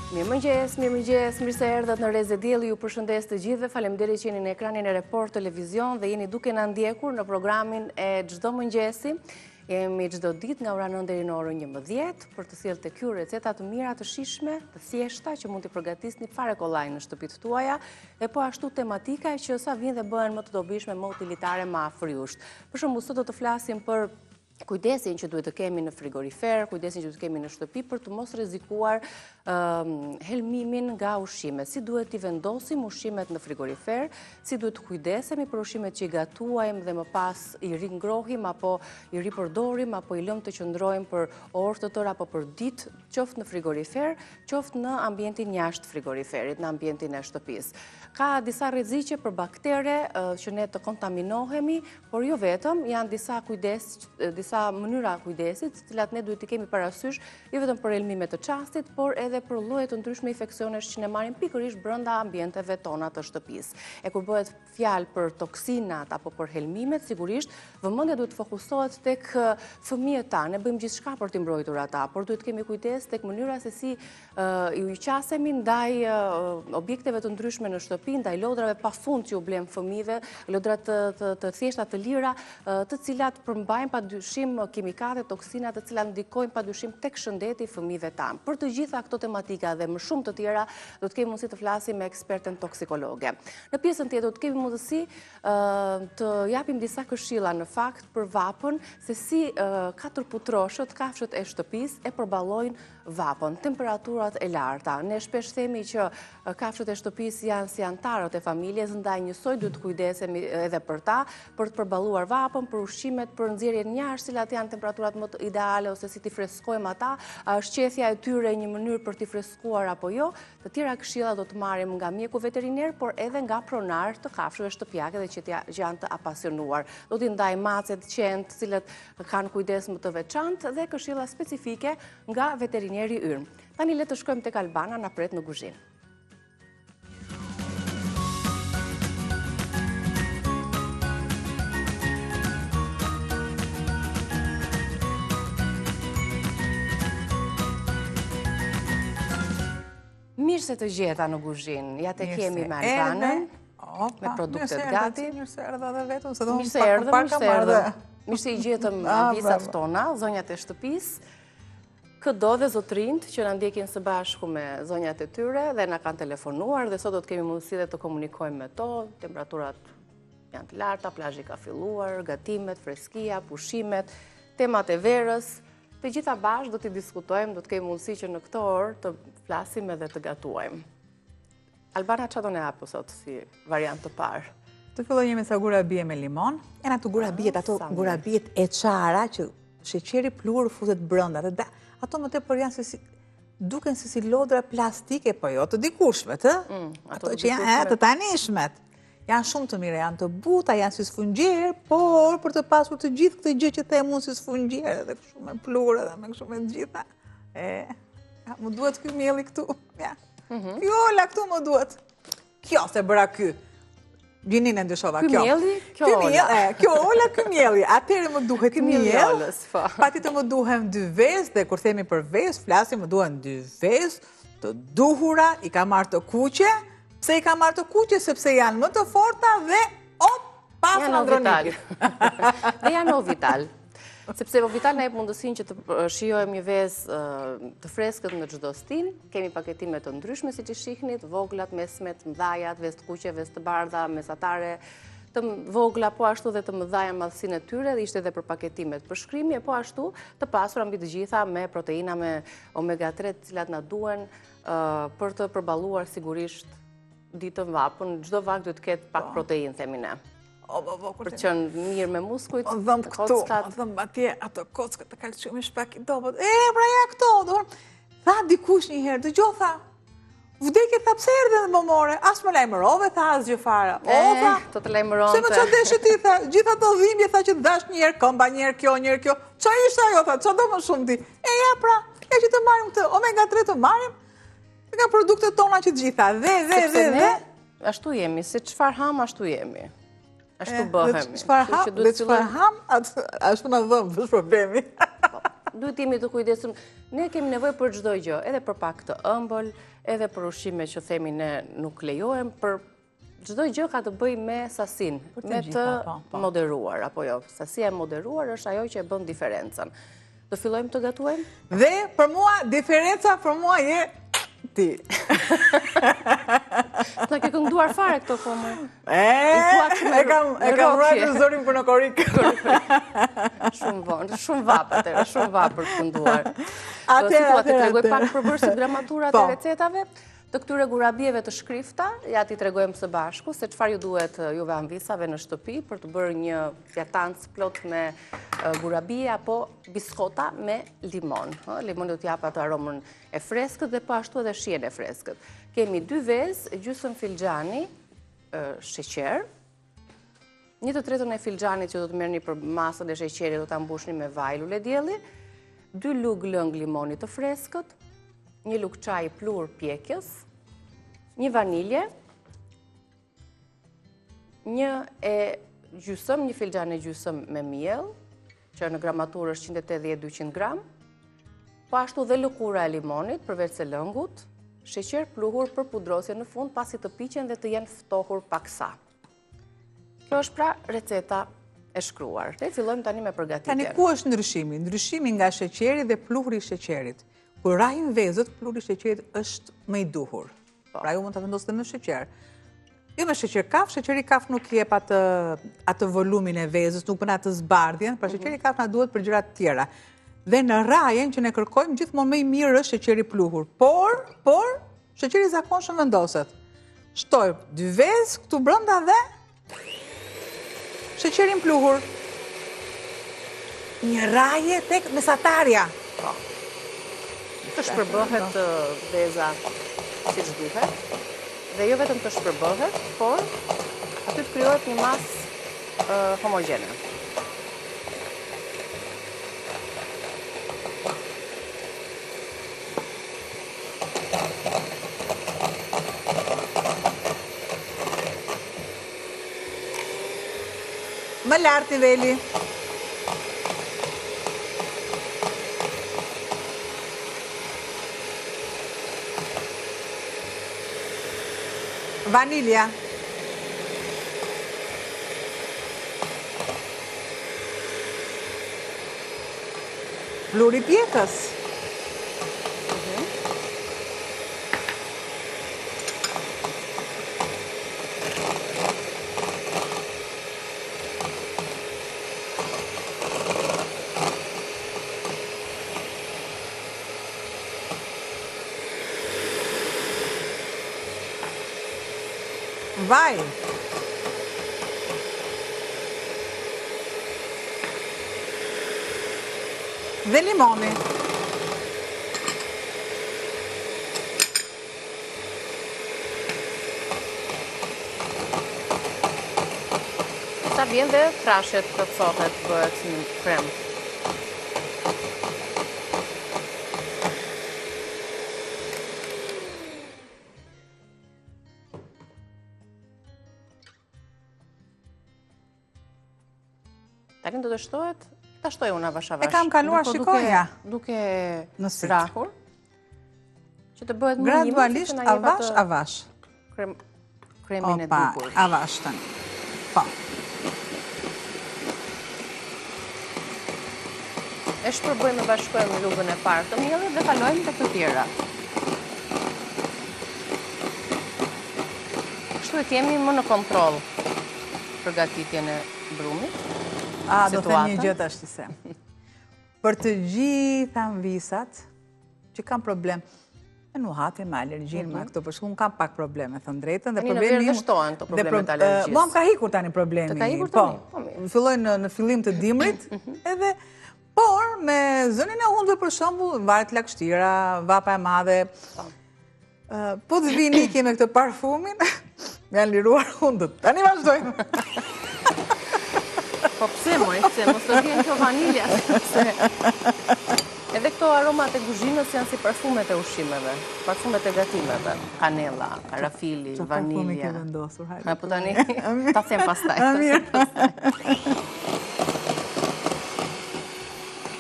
Mirëmëngjes, mirëmëngjes, mirë se erdhët në Rreze Dielli, ju përshëndes të gjithëve, faleminderit që jeni në ekranin e Report Televizion dhe jeni duke na ndjekur në programin e çdo mëngjesi. Jemi çdo ditë nga ora 9 deri në orën 11 për të sjellë tek ju receta të mira, të shijshme, të thjeshta që mund t'i përgatisni fare kollaj në shtëpitë tuaja e po ashtu tematika që sa vijnë dhe bëhen më të dobishme, më utilitare, më afër jush. Për shembull, sot do të flasim për kujdesin që duhet të kemi në frigorifer, kujdesin që duhet të kemi në shtëpi për të mos rrezikuar helmimin nga ushqimet. Si duhet t'i vendosim ushqimet në frigorifer, si duhet të kujdesemi për ushqimet që i gatuajmë dhe më pas i ringrohim apo i ripërdorim apo i lëmë të qëndrojnë për orë të tëra apo për ditë, qoftë në frigorifer, qoftë në ambientin jashtë frigoriferit, në ambientin e shtëpisë. Ka disa rreziqe për baktere që ne të kontaminohemi, Por jo vetëm, janë disa kujdes, disa mënyra kujdesit, të cilat ne duhet t'i kemi parasysh, jo vetëm për helmime të çastit, por edhe për lloje të ndryshme infeksionesh që ne marrim pikërisht brenda ambienteve tona të shtëpisë. E kur bëhet fjalë për toksinat apo për helmimet, sigurisht vëmendja duhet të fokusohet tek fëmijët tanë. Ne bëjmë gjithçka për t'i mbrojtur ata, por duhet të kemi kujdes tek mënyra se si Ju qasemi ndaj objekteve të ndryshme në shtëpi, ndaj lodrave pa fund që u blejmë fëmijëve, lodra të thjeshta të lira, të cilat përmbajnë pa dyshim kimikate, toksina, të cilat ndikojnë pa dyshim tek shëndeti i fëmijëve tanë. Për të gjitha këto tematika dhe më shumë të tjera, do të kemi mundësi të flasim me eksperten toksikologe. Në pjesën tjetër do të kemi mundësi të japim disa këshilla në fakt për vapën, se si katërputroshët, kafshët e shtëpisë e përballojnë vapën, temperaturat e larta. Ne shpesh themi që kafshët e shtëpisë janë si anëtarët e familjes, ndaj njësoj duhet të kujdesemi edhe për ta, për të përballuar vapën, për ushqimet, për nxjerrjen jashtë, cilat janë temperaturat më ideale ose si t'i freskojmë ata, a është qethja e tyre një mënyrë për t'i freskuar apo jo. Të tjera këshilla do të marrim nga mjeku veteriner, por edhe nga pronarë të kafshëve shtëpiake dhe që janë të apasionuar. Do t'i ndajmë macet, qentë, të cilët kanë kujdes më të veçantë dhe këshilla specifike nga veterineri ynë. Tani le të shkojmë tek Albana na pret në kuzhinë. Mirë se të gjeta në kuzhinë, ja tek jemi me Albanën. Me produktet gati. Mirë se erdha dhe vetëm, se do më pak më pak kam ardhe. Mirë se i gjetëm ah, amvisat tona, zonjat e shtëpisë. Këdo dhe zotërinjtë që na ndjekin së bashku me zonjat e tyre dhe na kanë telefonuar dhe sot do të kemi mundësi dhe të komunikojmë me to, temperaturat janë të larta, plazhi ka filluar, gatimet, freskia, pushimet, temat e verës, të gjitha bashkë do t'i diskutojmë, do të kemi mundësi që në këtë orë të flasim edhe të gatuajmë. Albana, ça do na japësh sot si variant të parë? Të filloj një me ca gurabije me limon. Janë ato gurabijet, ah, ato gurabijet e çara që sheqeri pluhur futet brenda. Dhe ato më tepër janë se si duken se si lodra plastike, po jo të dikurshmet, ë? Mm, ato që janë e, të tanishmet. Janë shumë të mira, janë të buta, janë si sfungjer, por për të pasur të gjithë këtë gjë që them unë si sfungjer edhe kështu me pluhur edhe me kështu me të gjitha. E, më duhet ky mielli këtu. Ja. Mhm. Kjo ola këtu më duhet. Kjo se bëra ky. Gjinin e ndryshova kjo. Ky mielli, kjo ola. Kjo ola, ky mielli. Atëherë më duhet ky mielli olës, po. Patjetër më duhen dy vezë dhe kur themi për vezë, flasim më duhen dy vezë të duhura, i kam marrë të kuqe. Pse i kam marrë të kuqe? Sepse janë më të forta dhe op, pas në ndronikit. Dhe janë Ovital. Sepse Ovital na jep mundësinë që të shijojmë një vezë të freskët në çdo stinë. Kemi paketime të ndryshme siç i shihni, të vogla, të mesme, të mëdhaja, vezë të kuqe, vezë të bardha, mesatare, të vogla, po ashtu dhe të mëdhaja në madhësinë e tyre, dhe ishte edhe për paketimet përshkrimi, e po ashtu të pasura mbi të gjitha me proteina me omega 3, të cilat na duhen për të përballuar sigurisht ditën vapën, çdo vakt duhet të ketë pak po. proteinë, themi ne. O, bo, bo, për të qenë mirë me muskujt, o, dhëmb këtu, o, dhëmb atje, ato kockat të kalciumi është pak i dobët. E, pra ja këto, do, tha dikush një herë, dëgjo, tha, vdekje, tha, pse erdhe dhe më more, as më lajmërove, tha, asgjë fare. O, tha, të të lajmëronte. Se më ça deshe ti, tha, gjithë ato dhimbje, tha, që të dhashë një herë këmba, një herë kjo, një herë kjo, ça ishte ajo, tha, ça do më shumë ti? E, ja, pra, ja që të marrim këtë, omega 3 të marrim, nga produktet tona që të gjitha, dhe, dhe, dhe, dhe, Ashtu jemi, se çfarë hamë, ashtu jemi. Ashtu bëhemi. Çfarë hamë, dhe çfarë hamë, ashtu na dhemb, është problemi. Po. duhet të jemi të kujdesshëm. Ne kemi nevojë për çdo gjë, edhe për pak të ëmbël, edhe për ushqime që themi ne nuk lejohen, për çdo gjë ka të bëjë me sasinë, me të po, po. moderuar, apo jo. Sasia e moderuar është ajo që e bën diferencën. Do fillojmë të gatuajmë? Dhe për mua, diferenca për mua je ti. S'na ke kënduar fare këto kohë më. E, e kam, e kam rrajtur zërin për në korrik. Shumë vonë, shumë vapë atëherë, shumë vapë për të kënduar. Atë, si thua, të tregoj pak përbërësit gramaturat e po. recetave, të këtyre gurabieve të shkrifta, ja t'i tregojmë së bashku, se çfarë ju duhet juve amvisave në shtëpi për të bërë një pjatancë plot me gurabie apo biskota me limon. Limoni do t'japë atë aromën e freskët dhe po ashtu edhe shijen e freskët. Kemi dy vezë, gjysëm filxhani sheqer, një të tretën e filxhanit që do të merrni për masën e sheqerit do ta mbushni me vaj luledielli, dy lugë lëng limoni të freskët, një lugë çaji pluhur pjekës, një vanilje, një e gjysëm, një filxhan e gjysëm me miell, që në gramaturë është 180-200 gram, po ashtu dhe lëkura e limonit, përveç se lëngut, sheqer pluhur për pudrosje në fund, pasi të piqen dhe të jenë ftohur paksa. Kjo është pra receta e shkruar. Ne fillojmë tani me përgatitjen. Tani ku është ndryshimi? Ndryshimi nga sheqeri dhe pluhuri i sheqerit. Kur rrahim vezët, pluhuri i sheqerit është më i duhur. Po. Pra ju mund ta vendosni me sheqer. Jo me sheqer kaf, sheqeri kaf nuk jep atë atë volumin e vezës, nuk bën atë zbardhjen, pra mhm. sheqeri kaf na duhet për gjëra të tjera. Dhe në rrahjen që ne kërkojmë gjithmonë më i mirë është sheqeri pluhur. Por, por Sheqeri i zakonshëm vendoset. Shtoj dy vezë këtu brenda dhe sheqerin pluhur. Një rrahje tek mesatarja. Po. Të shpërbëhet veza siç duhet. Dhe jo vetëm të shpërbëhet, por aty të krijohet një masë homogjene. Më lart niveli. Vanilja. Pluhuri pjekës. Mhm. Vaj. Dhe limoni. Sa vjen dhe trashet plotësohet, bëhet një krem. Tani do të shtohet, ta shtoj unë avash avash. E kam kaluar shikoja. Duke rrahur. Që të bëhet më një Gradualisht avash avash. Kremin e duhur. Avash tani. Po. E shpërbëjmë e bashkojmë lugën e parë të miellit dhe kalojmë te të tjera. Kështu e kemi më në kontroll përgatitjen e brumit. A, do të them një gjë tashti se. Për të gjitha amvisat që kanë problem me nuhatjen, me alergjinë, me mhm. këto, për shembull, unë kam pak probleme, thënë të drejtën, dhe problemi... Në shtohen këto probleme të alergjisë. Mua më ka ikur tani problemi. Të ka ikur tani? Po, po filloi në fillim të dimrit, mhm. edhe, por me zënien e hundëve për shembull, varet lagështira, vapa e madhe, po. Po të vijë Niki me këtë parfumin, më janë liruar hundët. Tani vazhdojmë. Po pse moj, pse mos të vjen kjo vanilja, pse? Edhe këto aromat e kuzhinës janë si parfumet e ushqimeve, parfumet e gatimeve, kanella, karafili, vanilja. Ça parfumi ke vendosur, hajde. Po tani, ta them pastaj. Ta them pastaj.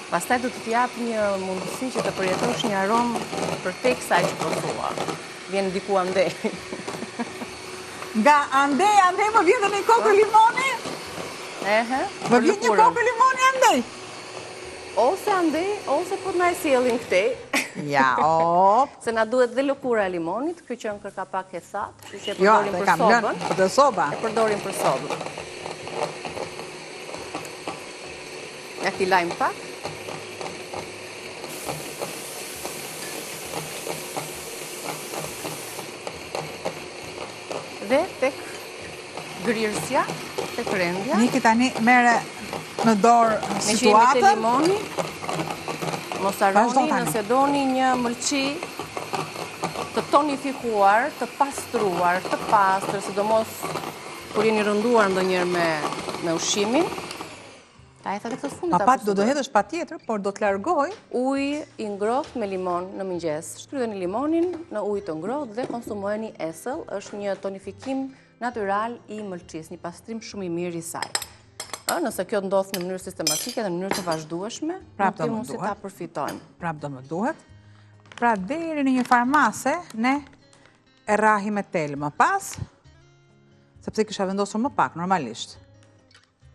Pastaj do të të jap një mundësi që të përjetosh një aromë përtej kësaj që po thua. Vjen diku andej. Nga andej, andej më vjen dhe një kokërr limoni? Ehe. Më vjen një kokërr limoni andej? Ose andej, ose po të na e sjellin këtej. Ja, op. Se na duhet dhe lëkura e limonit, kjo qenka pak e thatë, që e jo, përdorim për sobën. Jo, për soba. E përdorim për sobën. Ja t'i lajmë pak. Dhe tek grirësja, tek rendja. Niki tani merre në dorë situatën. Meqë jemi te limoni, mos harroni nëse doni një mëlçi të tonifikuar, të pastruar, të pastër, sidomos kur jeni rënduar ndonjëherë me, me ushqimin, Ta hedh edhe këtë fundit. Pa pat, do do hedhësh patjetër, por do të largoj. Ujë i ngrohtë me limon në mëngjes. Shtrydheni limonin në ujë të ngrohtë dhe konsumojeni esëll. është një tonifikim natyral i mëlçisë, një pastrim shumë i mirë i saj. Nëse kjo ndodh në mënyrë sistematike dhe në mënyrë të vazhdueshme, prapë do më duhet. Ta përfitojmë. Prapë do më duhet. Pra deri në një farë mase, ne e rrahim me tel më pas, sepse kisha vendosur më pak, normalisht.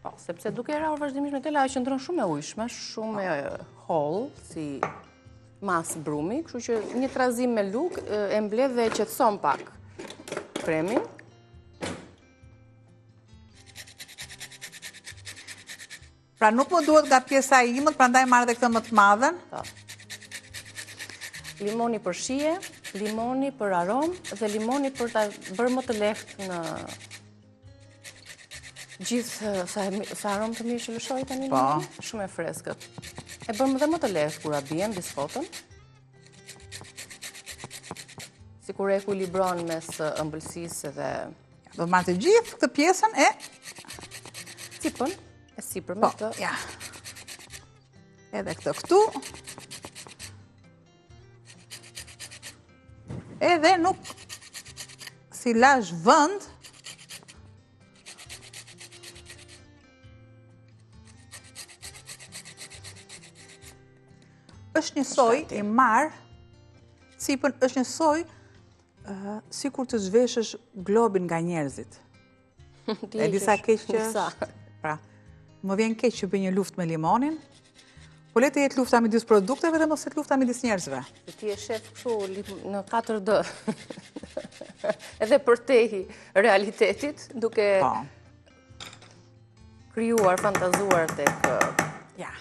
Po, sepse duke e rrahur vazhdimisht me tel, ajo qëndron shumë e ujshme, shumë e hollë, si masë brumi, kështu që një trazim me lugë e mbledh dhe e qetëson pak kremin. Pra nuk më duhet nga pjesa e imët, prandaj marr dhe këtë më të madhen. Po. Limoni për shije, limoni për aromë dhe limoni për ta bërë më të lehtë në Gjithë sa, sa aromë të mirë që lëshoi tani po. Shumë e freskët. E bëmë dhe më të lehtë kurabijen, biskotën. Sikur ekuilibron mes ëmbëlsisë dhe... Do të marr të gjithë këtë pjesën e... Cipën, e sipërme po, të... Ja. Edhe këtë këtu. Edhe nuk s'i lashë vend është njësoj i marr cipën është njësoj sikur të zhveshësh globin nga njerëzit. E di sa keq që është. Pra, më vjen keq që bëj një luftë me limonin, po le të jetë lufta midis produkteve dhe mos jetë lufta midis njerëzve. Ti e shef kështu në 4D. Edhe përtej realitetit, duke po. krijuar, fantazuar tek... Ja.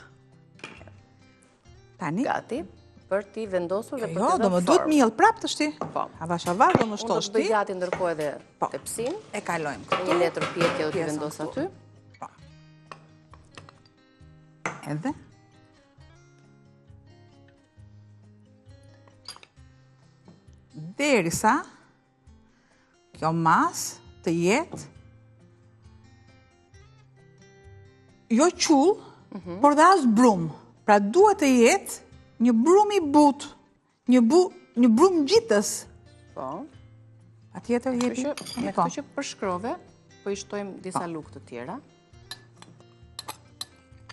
Tani? Gati, për t'i vendosur dhe për jo, t'i dhënë formë. Jo, do më duhet miell prapë tashti. Po. Avash avash do më shtosh ti. Unë do të bëj gati ndërkohë edhe po. tepsinë. E kalojmë këtu. Një letër pjekje do t'i vendos aty. Po. Edhe. Derisa kjo masë të jetë jo qull, mhm. por dhe as brumë. Pra duhet të jetë një brumë i butë, një, bu, një brumë ngjitës. Po. Patjetër jepi. Me po. këto që përshkrove, po i shtojmë disa po. lugë të tjera.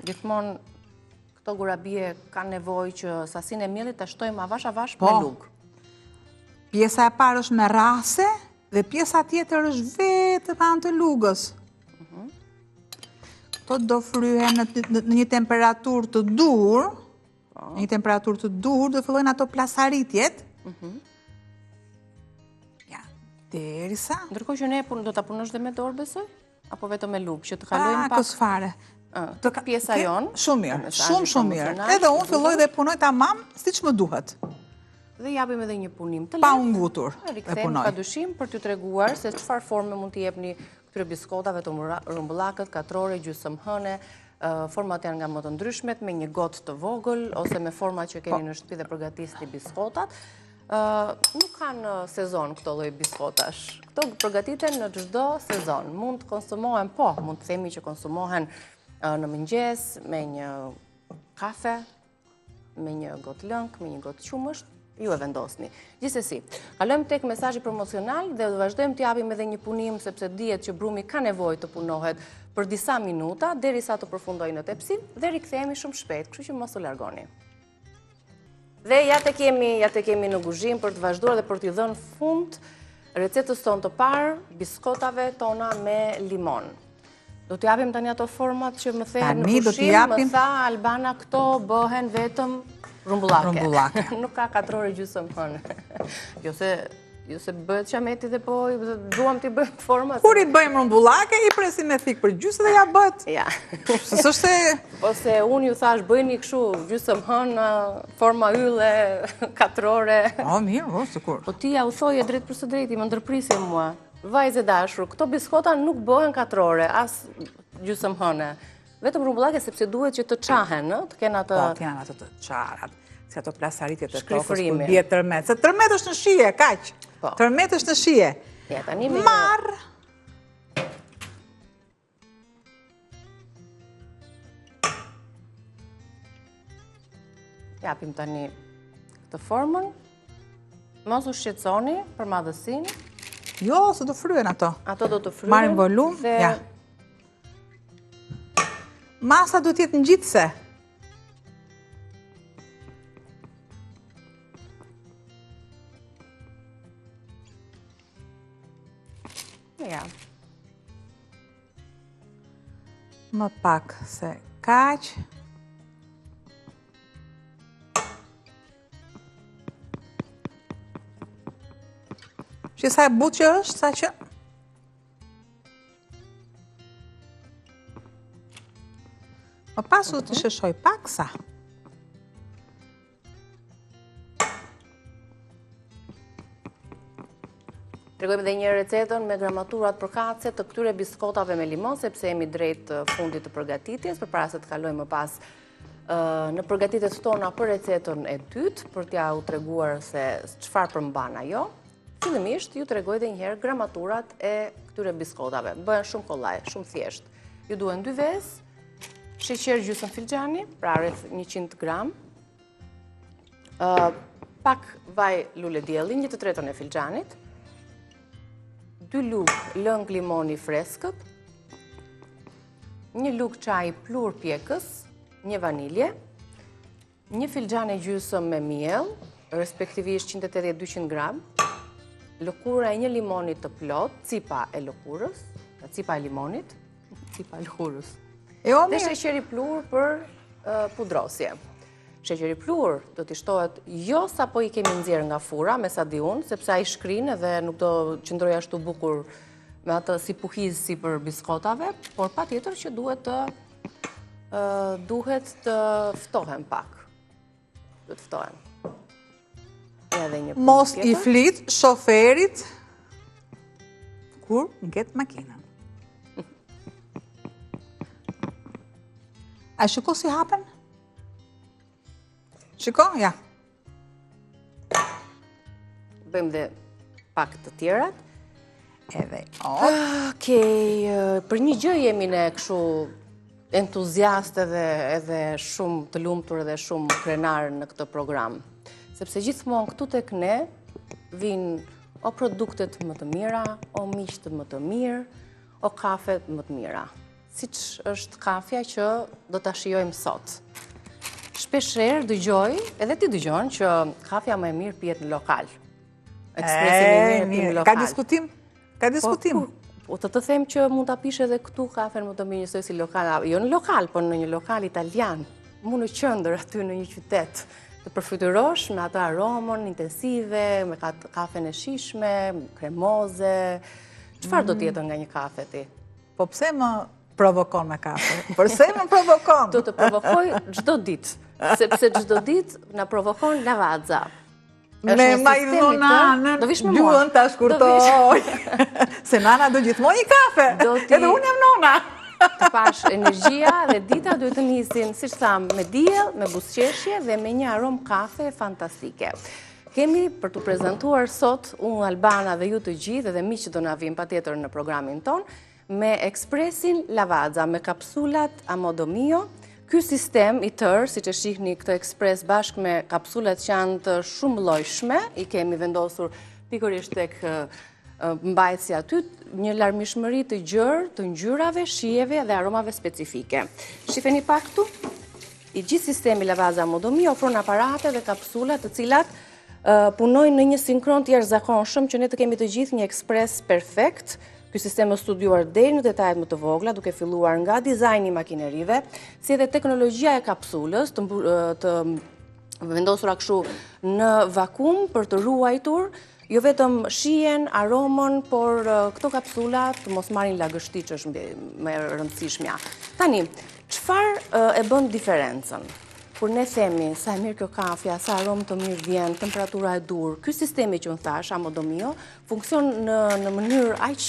Gjithmonë këto gurabije kanë nevojë që sasinë e miellit ta shtojmë avash avash po. me lugë. Pjesa e parë është me rrahëse dhe pjesa tjetër është vetëm me anë të lugës. Mhm. Këto do fryhen në, në, në një temperaturë të duhur, po. në një temperaturë të duhur, do fillojnë ato plasaritjet. Mhm. Ja, derisa... Ndërkohë që ne do ta punosh dhe me dorë, besoj? Apo vetëm me lugë, që të kalojmë pak... Pak fare. Të pjesa jonë. Shumë mirë, shumë shumë mirë. Edhe unë filloj dhe punoj tamam, siç më duhet. Dhe japim edhe një punim të lehtë. Pa u ngutur. E rikthehemi pa dyshim për t'ju treguar se çfarë forme mund t'i jepni këtyre biskotave të rrumbullakët, katrore, gjysmë hëne, format janë nga më të ndryshmet, me një gotë të vogël, ose me forma që keni po. në shtëpi dhe përgatisni biskotat. Nuk kanë sezon këto lloj biskotash. Këto përgatiten në çdo sezon. Mund të konsumohen, po, mund të themi që konsumohen në mëngjes me një kafe, me një gotë lëng, me një gotë qumësht. Ju e vendosni. Gjithsesi, kalojmë tek mesazhi promocional dhe do vazhdojmë të japim edhe një punim sepse dihet që brumi ka nevojë të punohet për disa minuta derisa të përfundojë në tepsi dhe rikthehemi shumë shpejt, kështu që mos u largoni. Dhe ja tek jemi, ja tek jemi në kuzhinë për të vazhduar dhe për t'i dhënë fund recetës tonë të parë, biskotave tona me limon. Do t'i japim tani ato format që më the në pushim, më tha Albana këto bëhen vetëm rrumbullake. Rrumbullake. Nuk ka katrore gjysmë hëne. Jo se, jo se bëhet qameti dhe po duam t'i bëjmë format. Kur i bëjmë rrumbullake, i presim me thikë për gjysë dhe ja bëhet. Ja. Se s'është se... Po se unë ju thashë bëjni kështu gjysmë hënë, forma ylle, katrore. O, mirë, o, sikur. Po ti ja u thoje drejt për së drejti, më ndërprisje mua. Vajzë e dashur, këto biskota nuk bëhen katrore, as gjysëm hëne. Vetëm rrumbullake sepse duhet që të çahen, ë, të kenë atë Po, të kenë ato të çarat, si ato plasaritjet e tokës kur bie bie tërmet. Se tërmet është në shije, kaq. Po. Tërmet është në shije. Ja, tani me Marr Japim tani këtë formën. Mos u shqetësoni për madhësinë. Jo, se do fryhen ato. Ato do të fryhen. Marrin volum, dhe... ja. Masa do të jetë ngjitëse. Ja. Më pak se kaq. Që sa e butë që është, sa që... Më pas do të sheshoj pak sa. Tregojmë edhe një herë recetën me gramaturat përkatëse të këtyre biskotave me limon, sepse jemi drejt fundit të përgatitjes, përpara se të kalojmë më pas në përgatitjet tona për recetën e dytë, për t'jua treguar se çfarë përmban ajo. Fillimisht ju tregoj edhe një herë gramaturat e këtyre biskotave. Bëhen shumë kollaj, shumë thjesht. Ju duhen dy vezë, sheqer gjysmë filxhani, pra rreth 100 gram, pak vaj luledielli, një të tretën e filxhanit, dy lugë lëng limoni i freskët, një lugë çaji pluhur pjekës, një vanilje, një filxhan e gjysmë me miell, respektivisht 180-200 gram, lëkura e një limoni të plotë, cipa e lëkurës, cipa e limonit, cipa e lëkurës. E o, Dhe sheqeri pluhur për pudrosje. Sheqeri pluhur do t'i shtohet jo sapo i kemi nxjerrë nga furra, me sa di unë, sepse ai shkrin edhe nuk do qëndrojë ashtu bukur me atë si puhizë sipër biskotave, por patjetër që duhet të duhet të ftohen pak. Duhet të ftohen. Edhe një Mos i flit shoferit kur nget makinën. A shiko si hapen? Shiko, ja. Bëjmë dhe pak të tjerat. Edhe, o. Okej, për një gjë jemi ne kështu entuziast edhe, edhe shumë të lumtur edhe shumë krenar në këtë program. Sepse gjithmonë këtu tek ne vijnë o produktet më të mira, o miqtë më të mirë, o kafet më të mira. Siç është kafja që do ta shijojmë sot. Shpeshherë dëgjoj, edhe ti dëgjon që kafja më e mirë pihet në lokal. Ekspresi më i mirë pihet në lokal. Ka diskutim? Ka po, diskutim. Po të të them që mund ta pish edhe këtu kafen më të mirë njësoj si lokal, jo në lokal, po në një lokal italian, mu në qendër aty në një qytet, të përfytyrosh me atë aromën intensive, me kafen e shijshme, kremoze, çfarë do mm. tjetër nga një kafe ti? Po pse më provokon me kafe? Përse më provokon? Do të provokoj çdo ditë, sepse çdo ditë na provokon Lavazza. Me ma i dho nanën, gjuhën ta shkurtoj. Se nana do gjithmonë një kafe, edhe unë jam nona. Të pashë energjia dhe dita duhet të nisin, siç thamë, me diell, me buzëqeshje dhe me një aromë kafe fantastike. Kemi për t'u prezantuar sot, unë Albana dhe ju të gjithë dhe miqtë që do na vijnë patjetër në programin tonë, me ekspresin Lavazza, me kapsulat A Modo Mio. Ky sistem i tërë, siç e shihni këtë ekspres bashkë me kapsulat që janë të shumëllojshme, i kemi vendosur pikërisht tek mbajtësi aty, një larmishmëri të gjerë të ngjyrave, shijeve dhe aromave specifike. Shifeni pak këtu, i gjithë sistemi Lavazza Modo Mio ofron aparate dhe kapsula të cilat punojnë në një sinkron të jashtëzakonshëm që ne të kemi të gjithë një ekspres perfekt. Ky sistem është studiuar deri në detajet më të vogla, duke filluar nga dizajni i makinerive, si edhe teknologjia e kapsulës të, të vendosura kështu në vakum për të ruajtur jo vetëm shijen, aromën, por këto kapsula të mos marrin lagështi që është më e rëndësishmja. Tani, çfarë e bën diferencën? Kur ne themi sa e mirë kjo kafja, sa aromë të mirë vjen, temperatura e duhur, ky sistemi që unë thashë, A Modo Mio, funksionon në, në mënyrë aq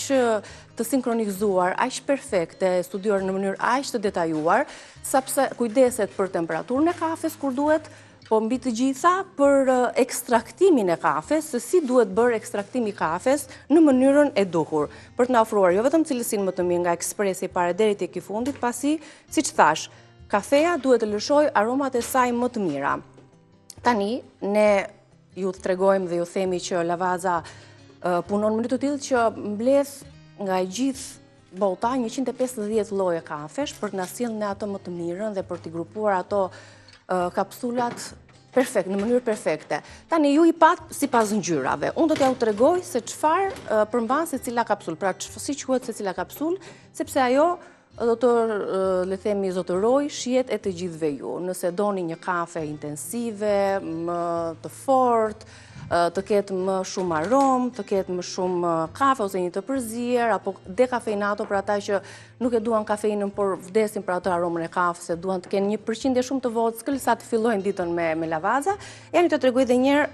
të sinkronizuar, aq perfekte, studiuar në mënyrë aq të detajuar, sepse kujdeset për temperaturën e kafes kur duhet, po mbi të gjitha për ekstraktimin e kafes, se si duhet bërë ekstraktimi i kafes në mënyrën e duhur, për të na ofruar jo vetëm cilësinë më të mirë nga ekspresi i parë deri tek i fundit, pasi, siç thashë, kafeja duhet të lëshojë aromat e saj më të mira. Tani, ne ju të tregojmë dhe ju themi që Lavazza punon në mënyrë të tillë që mbledh nga e gjithë bota 150 lloje kafesh për të na sjellë ne atë më të mirën dhe për t'i grupuar ato kapsulat perfekt, në mënyrë perfekte. Tani ju i patë sipas ngjyrave. Unë do t'jua tregoj se çfarë përmban secila kapsulë, pra si quhet secila kapsulë, sepse ajo do të le themi zotërojë shijet e të gjithëve ju. Nëse doni një kafe intensive, më të fortë, të ketë më shumë aromë, të ketë më shumë kafe ose një të përzier, apo dekafeinato për ata që nuk e duan kafeinën, por vdesin për atë aromën e kafes, se duan të kenë një përqindje shumë të vogël sa të fillojnë ditën me, me Lavazza. Jani të tregoj dhe njëherë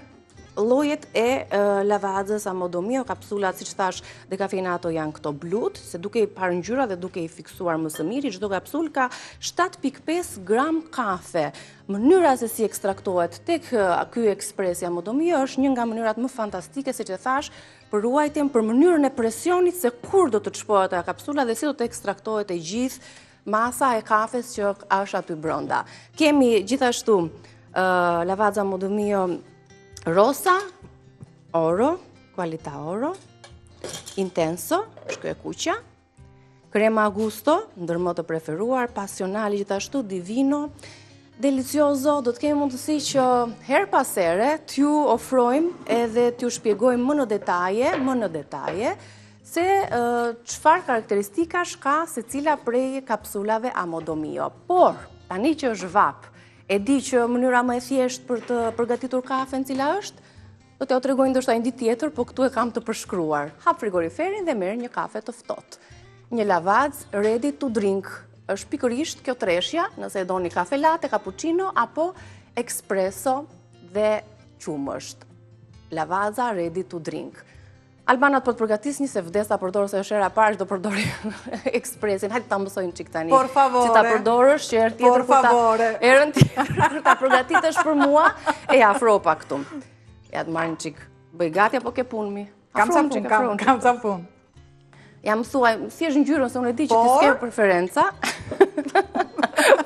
llojet e Lavazzës A Modo Mio, kapsulat, siç thashë, dekafeinato janë këto blutë, se duke i parë ngjyra dhe duke i fiksuar më së miri, çdo kapsulë ka 7.5 gram kafe. Mënyra se si ekstraktohet tek ky ekspresi A Modo Mio është një nga mënyrat më fantastike, siç e thashë, për ruajtjen, për mënyrën e presionit se kur do të shpohet ajo kapsula dhe si do të ekstraktohet e gjithë masa e kafes që është aty brenda. Kemi gjithashtu Lavazza Modo Mio Rosa, Oro, Qualità Oro, Intenso, është kjo e kuqja, Crema Gusto, ndër më të preferuar, Passionale gjithashtu, Divino, Delicioso, do të kemi mundësi që herë pas here t'ju ofrojmë edhe t'ju shpjegojmë më në detaje, më në detaje, se çfarë karakteristikash ka secila prej kapsulave A Modo Mio. Por, tani që është vapë, e di që mënyra më e thjeshtë për të përgatitur kafen cila është, Do t'jua tregoj ndoshta një ditë tjetër, po këtu e kam të përshkruar. Hap frigoriferin dhe merr një kafe të ftohtë. Një Lavazza ready to drink. Është pikërisht kjo treshja, nëse e doni kafe latte, cappuccino apo espresso dhe qumësht. Lavazza ready to drink. Albana po të përgatis një se vdes ta përdorë se është hera e parë që do përdori ekspresin. Hajde ta mësoj një çik tani. Por favore. Si ta përdorësh që herë tjetër Por favore. Herën tjetër kur ta përgatitësh për mua, e afro pak këtu. Ja të marr një çik. Bëj gati apo ke punë mi? Kam ca punë, kam, kam ca punë. Ja më thuaj, si është ngjyrën, se unë e di që ti s'ke preferenca.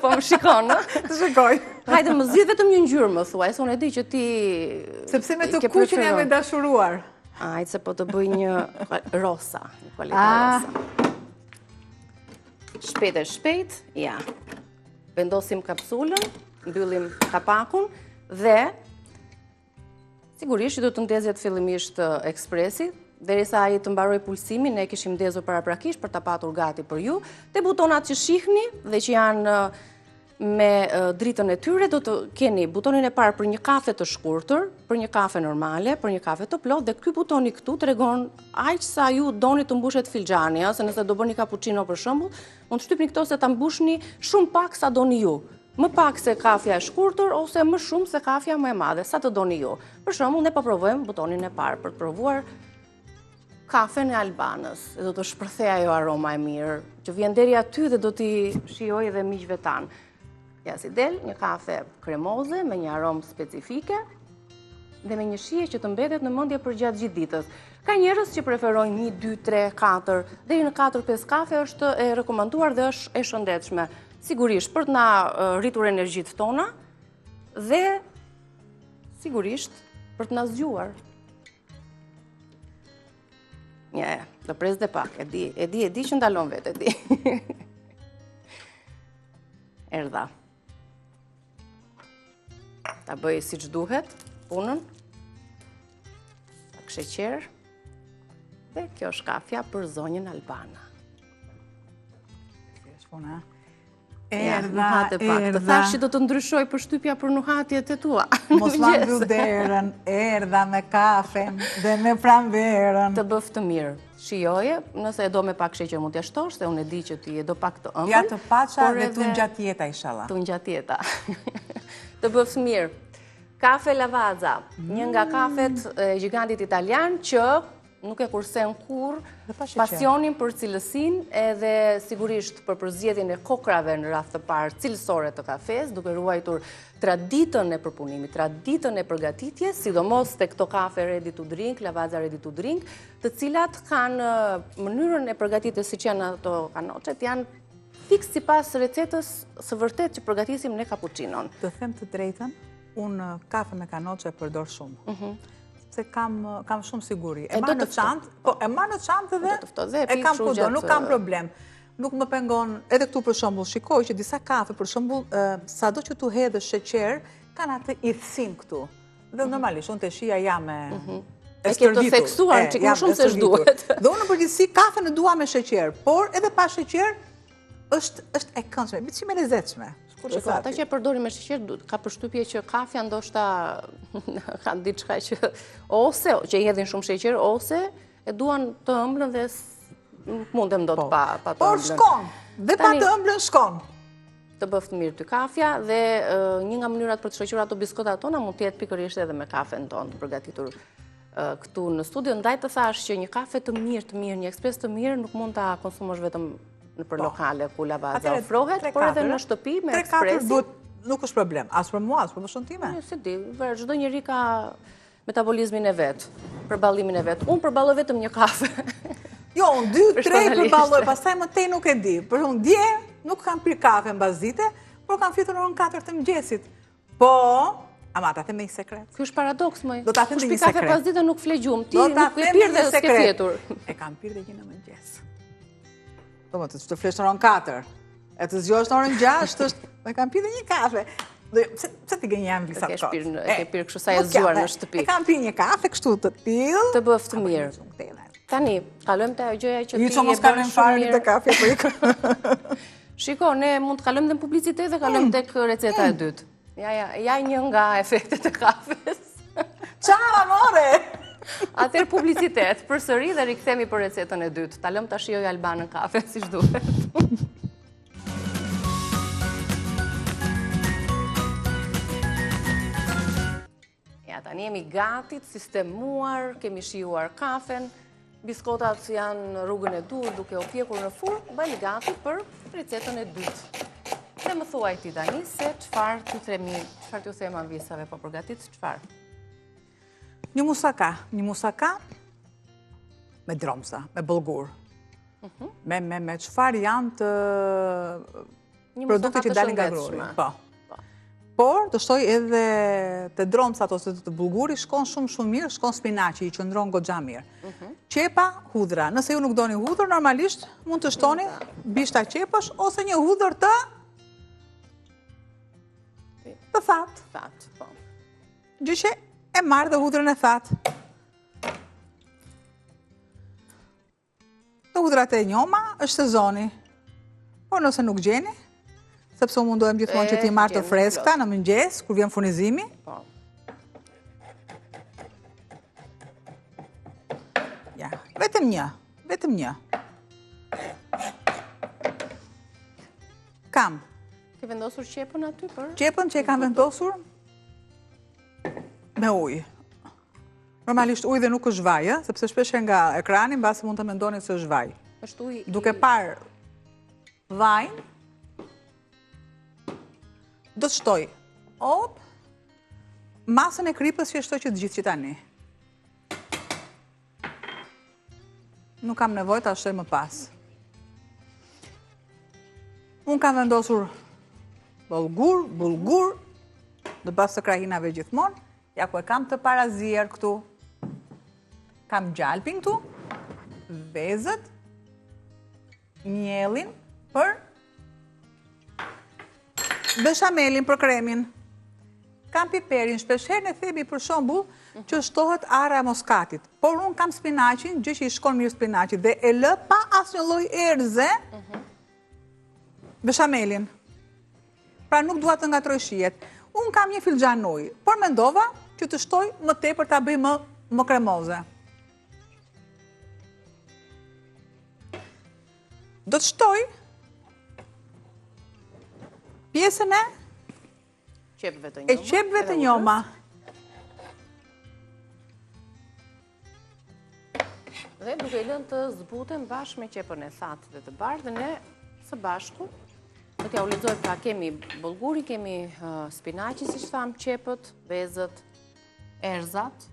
Po më shikon, në? Të shikoj. Hajde, më zgjidh vetëm një ngjyrë, më thuaj, se unë e di që ti Sepse me të kuqin jam e dashuruar. Hajde, se po të bëj një rosa, një qualità ah. rosa. Shpejt e shpejt, ja. Vendosim kapsulën, mbyllim kapakun dhe Sigurisht që do të ndezet fillimisht ekspresi, derisa ai të mbarojë pulsimin, ne e kishim ndezur paraprakisht për ta patur gati për ju. Te butonat që shihni dhe që janë me dritën e tyre, do të keni butonin e parë për një kafe të shkurtër, për një kafe normale, për një kafe të plotë, dhe ky butoni këtu tregon aq sa ju doni të mbushet filxhani, ose nëse do bëni cappuccino për shembull, mund të shtypni këto se ta mbushni shumë pak sa doni ju. Më pak se kafja e shkurtër ose më shumë se kafja më e madhe, sa të doni ju. Për shembull, ne po provojmë butonin e parë për të provuar kafen e Albanës. Dhe do të shpërthejë ajo aroma e mirë, që vjen deri aty dhe do t'i shijojë edhe miqve tanë. Ja si del, një kafe kremoze me një aromë specifike dhe me një shije që të mbetet në mendje përgjatë gjithë ditës. Ka njerëz që preferojnë 1, 2, 3, 4, deri në 4, 5 kafe është e rekomanduar dhe është e shëndetshme. Sigurisht, për të na rritur energjitë tona dhe sigurisht për të na zgjuar. Një, do pres dhe pak, e di, e di, e di që ndalon vetë, e di. Erdha. Ta bëj siç duhet, punën. Pak sheqer. Dhe kjo është kafja për zonjën Albana. Si është puna? Erdha, nuhate pak. Të thashë që do të ndryshojë përshtypja për nuhatjet e tua. Mos ma mbyll derën, erdha me kafen dhe me pranverën. Të bëftë mirë. Shijoje, nëse e do me pak sheqer mund t'ia shtosh, se unë e di që ti e do pak të ëmbël. Ja të paça dhe t'u ngjatë jeta, ishalla. T'u ngjatë jeta. Të bëftë mirë. Kafe Lavazza, një nga kafet e gjigantit italian që nuk e kursen kurrë pasionin për cilësinë edhe sigurisht për përzgjedhjen e kokrrave në radhë të parë cilësore të kafes, duke ruajtur traditën e përpunimit, traditën e përgatitjes, sidomos te këto kafe ready to drink, Lavazza ready to drink, të cilat kanë mënyrën e përgatitjes siç janë ato kanoçet, janë fiks sipas recetës së vërtetë që përgatisim ne kapuçinon. Të them të drejtën, unë kafe me kanoçe e përdor shumë. Mhm. Sepse kam, kam shumë siguri. E marr në çantë, po e marr në çantë dhe e kam kudo, nuk kam problem. Nuk më pengon, edhe këtu për shembull, shikoj që disa kafe, për shembull, sado që t'u hedhësh sheqer, kanë atë idhësinë këtu. Dhe mhm. normalisht, unë te shija jam e mhm. e ke të theksuar, çik më shumë se ç'duhet. Dhe unë në përgjithësi kafen e dua me sheqer, por edhe pa sheqer është është e këndshme, biçim e lezetshme. Shiko, ata që e përdorin me sheqer, ka përshtypje që kafja ndoshta kanë diçka që ose që i hedhin shumë sheqer ose e duan të ëmblën dhe nuk mundem dot po. pa pa të ëmblën. Por shkon, dhe pa të ëmblën shkon. Të bëftë mirë ty kafja dhe një nga mënyrat për të shoqëruar ato biskotat tona mund të jetë pikërisht edhe me kafen tonë të përgatitur këtu në studio. Ndaj të thashë që një kafe të mirë, të mirë, një ekspres të mirë nuk mund ta konsumosh vetëm nëpër po. lokale ku Lavazza ofrohet, por edhe në shtëpi me ekspresin. Nuk është problem, as për mua, as për moshën time. Jo, s'e di, çdo njeri ka metabolizmin e vet, përballimin e vet. Unë përballoj vetëm një kafe. Jo, unë dy, tre përballoj, pastaj më tej nuk e di. Për unë dje, nuk kam pirë kafe mbasdite, por kam fjetur në orën 4 të mëngjesit. Po, ama ta them një sekret. Ky është paradoks, moj. Do ta them një sekret. Kush pi kafe pasdite nuk fle gjumë, ti nuk e pirë dhe s'ke fjetur. E kam pirë dhe një në mëngjes. Do më të të flesh në orën 4, e të zgjohesh në orën 6, është, e kam pirë dhe një kafe. Dhe, pse, pse t'i gënjej Anvisa kot? E ke pirë kështu sa e zgjuar në shtëpi. E kam pirë një kafe kështu të tillë. Të bëftë mirë. Tani, kalojmë te ajo gjëja që ti e bën shumë mirë. Të kafe, po i Shiko, ne mund të kalojmë dhe në publicitet dhe kalojmë mm. tek receta e mm. dytë. Ja, ja, ja një nga efektet e kafes. Çava, more! Atëherë publicitet, përsëri dhe rikthehemi për recetën e dytë. Ta lëmë ta shijojë Albanën kafen, siç duhet. Ja, tani jemi gati të sistemuar, kemi shijuar kafen, biskotat janë në rrugën e duhur duke u pjekur në furrë, bëhemi gati për recetën e dytë. Dhe më thuaj ti tani se çfarë t'ju themi, çfarë t'ju them Anvisave po përgatit, çfarë? Një musaka, një musaka me dromsa, me bollgur. Mhm. Me me me çfarë janë të Produkte që dalin nga gruri. Po. po. Por, të shtoj edhe te dromsat ose te bullguri, shkon shumë shumë mirë, shkon spinaqi, i qëndron goxha mirë. Mhm. Qepa, hudhra. Nëse ju nuk doni hudhër, normalisht mund të shtoni bishta qepësh ose një hudhër të të thatë. Thatë, po. Gjë që e marr dhe hudhrën e thatë. Të hudhrat e njoma është sezoni. Por nëse nuk gjeni, sepse unë mundohem gjithmonë që t'i marr të freskëta në mëngjes, kur vjen furnizimi. Po. Ja, vetëm një, vetëm një. Kam. Ke vendosur qepën aty për? Qepën që e kam vendosur me ujë. Normalisht ujë dhe nuk është vaj, ë, sepse shpeshherë nga ekrani mbase mund të mendoni se është vaj. Është ujë. Duke parë vajin, do të shtoj, op, masën e kripës që e shtoj që të gjithë që tani. Nuk kam nevojë ta shtoj më pas. Unë kam vendosur bollgur, bullgur, në bazë të krahinave gjithmonë, ja ku e kam të parazier këtu. Kam gjalpin këtu, vezët, miellin për beshamelin për kremin. Kam piperin, shpeshherë ne themi për shembull që shtohet arra e moskatit, por unë kam spinaqin, gjë që i shkon mirë spinaqit dhe e lë pa asnjë lloj erëze mhm. beshamelin. Pra nuk dua të ngatërroj shijet. Unë kam një filxhan ujë, por mendova që të shtoj më tepër ta bëj më, më kremoze. Do të shtoj pjesën e qepëve të njoma. E qepëve të njoma. Dhe duke i lënë të zbuten bashkë me qepën e thatë dhe të bardhë ne së bashku do t'jua lexoj pra kemi bollgurin, kemi spinaqin siç thamë, qepët, vezët, erëzat,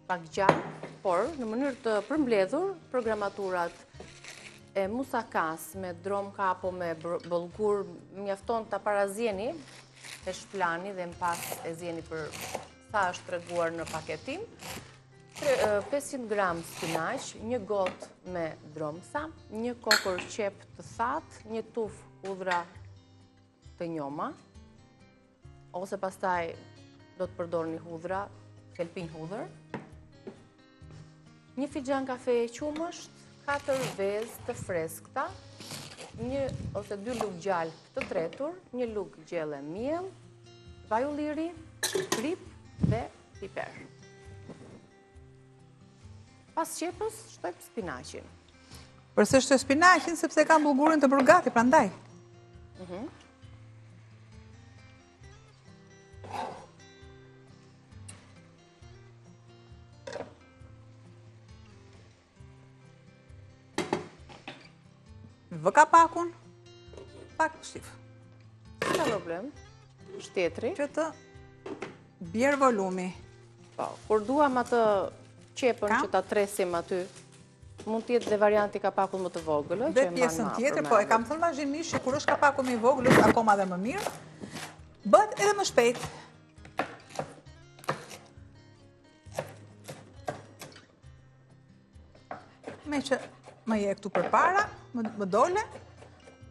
pak gjalpë, por në mënyrë të përmbledhur për gramaturat e musakas me dromka apo me bollgur, mjafton ta parazieni, e shplani dhe më pas e zieni për sa është treguar në paketim. 500 gram spinaq, një gotë me dromsa, një kokërr qepë të thatë, një tufë hudhra të njoma, Ose pastaj do të përdorni hudhra, thelpinj hudhër. Një filxhan kafeje qumësht, 4 vezë të freskëta, një ose dy lugë gjalpë të tretur, një lugë gjelle miell, vaj ulliri, kripë dhe piper. Pas qepës, shtojmë spinaqin. Përse shtoj spinaqin, sepse kam bullgurin të bërë gati, prandaj. Mhm. Vë kapakun, pak shif. S'ka problem, shtjetri. Që të bjerë volumi. Po, kur duam atë qepën që ta tresim aty, mund të jetë dhe varianti kapakut më të vogël, që e mban pjesën tjetër, po e kam thënë vazhdimisht që kur është kapaku më i vogël, është akoma dhe më mirë, bëhet edhe më shpejt. Meqë më je këtu përpara, më dole,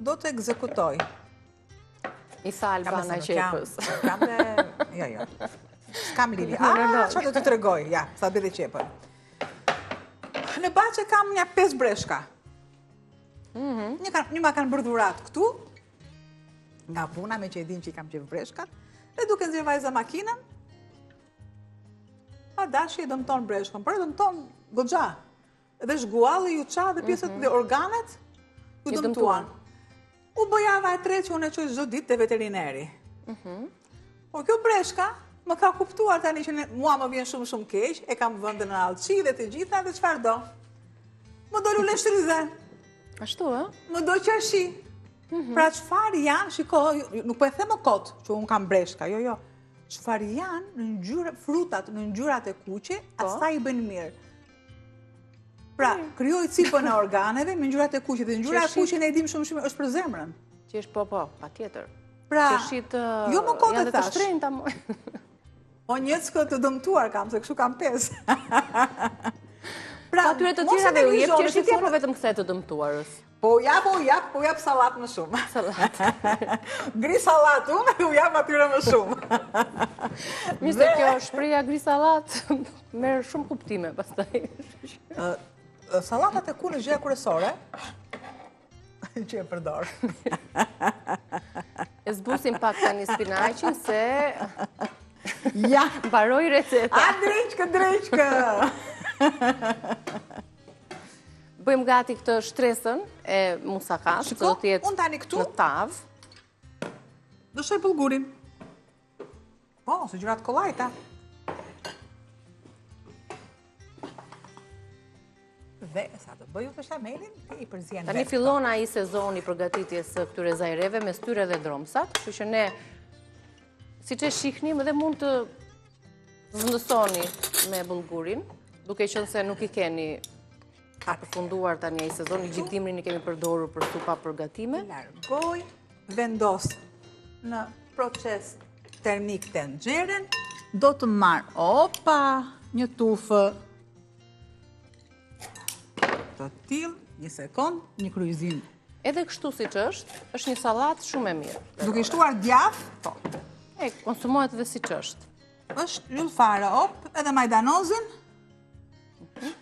do të ekzekutoj. I tha Albana qepës. Kam dhe... Jo, jo. S'kam lidhje. Ah, çfarë do të tregoj? Ja, sa bëj dhe qepën. Në bahçe kam nja 5 breshka. Mhm. Një, një ma kanë bërë dhuratë këtu, nga puna meqë e dinë që i kam qejf breshkat, dhe duke nxjerrë vajza makinën, pa dashje e dëmton breshkën, por e dëmton goxha. Dhe zhgualli iu ça dhe pjesët mhm. dhe organet u dëmtuan. U bë java e tretë që unë e çoj çdo ditë te veterineri. Mhm. Po kjo breshka më ka kuptuar tani që mua më vjen shumë shumë keq, e kam vënë në allçi dhe të gjitha dhe çfarë do. Më do luleshtrydhe. Ashtu, ë? Më do qershi. Mhm. Pra çfarë janë, shiko, nuk po e them më kot që unë kam breshka, jo, jo. Çfarë janë në ngjyrë frutat në ngjyrat e kuqe, po. asaj i bëjnë mirë. Pra, krijoi cipën e organeve me ngjyrat e kuqe dhe ngjyra e kuqe ne e dimë shumë shumë është për zemrën. Që është po po, patjetër. Pra, jo më kot e thashë. Janë të shtrenjta më. Po një çikë të dëmtuar kam, se kështu kam pesë. Pra, po atyre të tjerave u jep qershitë apo vetëm kësaj të dëmtuarës? Po u jap, po u jap, po u jap sallatë më shumë. Sallatë. Gri sallatë unë, u jap atyre më shumë. Mirë se kjo shprehja gri sallatë, merr shumë kuptime pastaj. Sallatat e kuqe gjëja kryesore, që e përdor. E zbusim pak tani spinaqin se... Ja! Mbaroi receta. A, dreqkë, dreqkë! Bëjmë gati këtë shtresën e musakas, që do të jetë në tavë. Do shtoj bullgurin. Po, se gjërat kollajta. Dhe sa të bëj beshamelin, ti i përzien Tani fillon ai sezoni i përgatitjes së këtyre zajreve, mes tyre dhe dromsat, kështu që ne, siç e shihni, edhe mund të zëvendësoni me bullgurin, duke qenë se nuk i keni ka përfunduar tani ai sezoni, gjithë dimrin i kemi përdorur për supa për gatime. Largoj. Vendos në proces termik tenxheren, do të marr, opa, një tufë të tillë, një sekond, një kryqëzim. Edhe kështu siç është, është një sallatë shumë e mirë. Duke i shtuar djathë? Po. E, konsumohet edhe siç është. Është yll fare, op, edhe majdanozin. Mhm.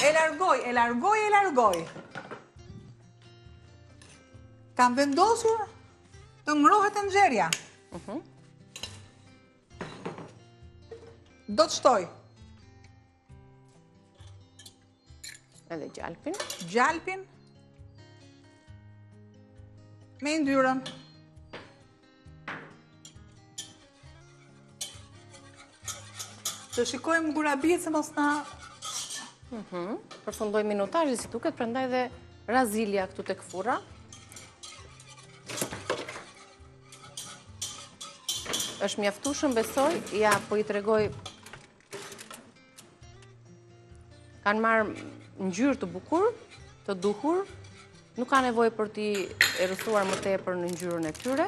E largoj, e largoj, e largoj. Kam vendosur të ngrohet tenxherja. Mhm. Do të shtoj. Edhe gjalpin. Gjalpin. Me yndyrën. Të shikojmë gurabijet se mos na... Mhm. Përfundoi minutazhi si duket, prandaj dhe ra zilja këtu tek furra. Është mjaftueshëm besoj, ja po i tregoj Kanë marrë ngjyrë të bukur, të duhur, nuk ka nevojë për t'i errësuar më tepër në ngjyrën e tyre.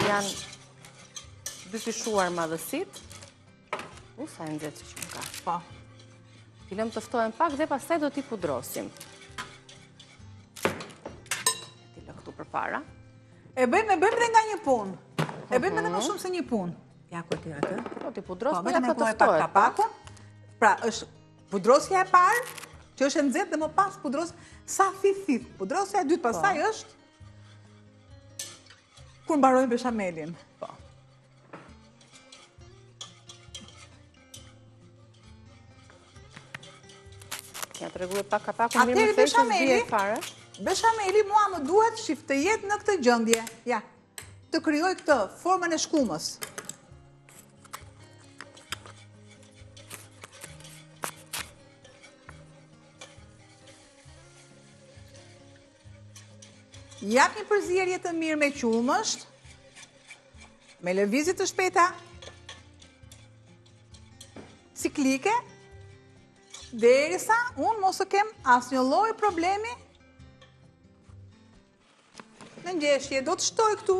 Janë dyfishuar madhësitë. U, sa e nxehtë që qenka. Po. T'i lëmë të ftohen pak dhe pastaj do t'i pudrosim. T'i lë këtu përpara. E bëjmë, e bëjmë dhe nga një punë. E bëjmë edhe më mhm. shumë se një punë. Ja ku e ke atë? Po t'i pudros, po, po ja të ftohet. Kapakun. Pra, është pudrosja e parë, që është e nxehtë dhe më pas pudros sa thith thith. Pudrosja e dytë pastaj po. është kur mbarojmë beshamelin. Po. Ja tregoj pak kapakun mirë më thejtë që s'bie fare. Beshameli mua më duhet shif të jetë në këtë gjendje. Ja. Të krijoj këtë formën e shkumës. Jap një përzierje të mirë me qumësht, me lëvizje të shpejta, ciklike, derisa unë mos të kem asnjë lloj problemi Në ngjeshje do të shtoj këtu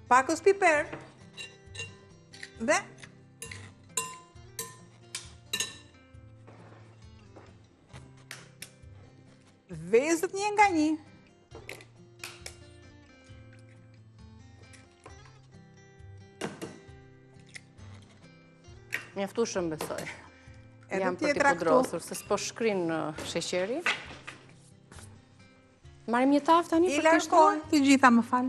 pakëz piper dhe vezët një nga një. Mjaftueshëm besoj. Janë për t'i pudrosur, se s'po shkrin sheqeri. Marrim një tavë tani për të shtuar? Të gjitha më fal.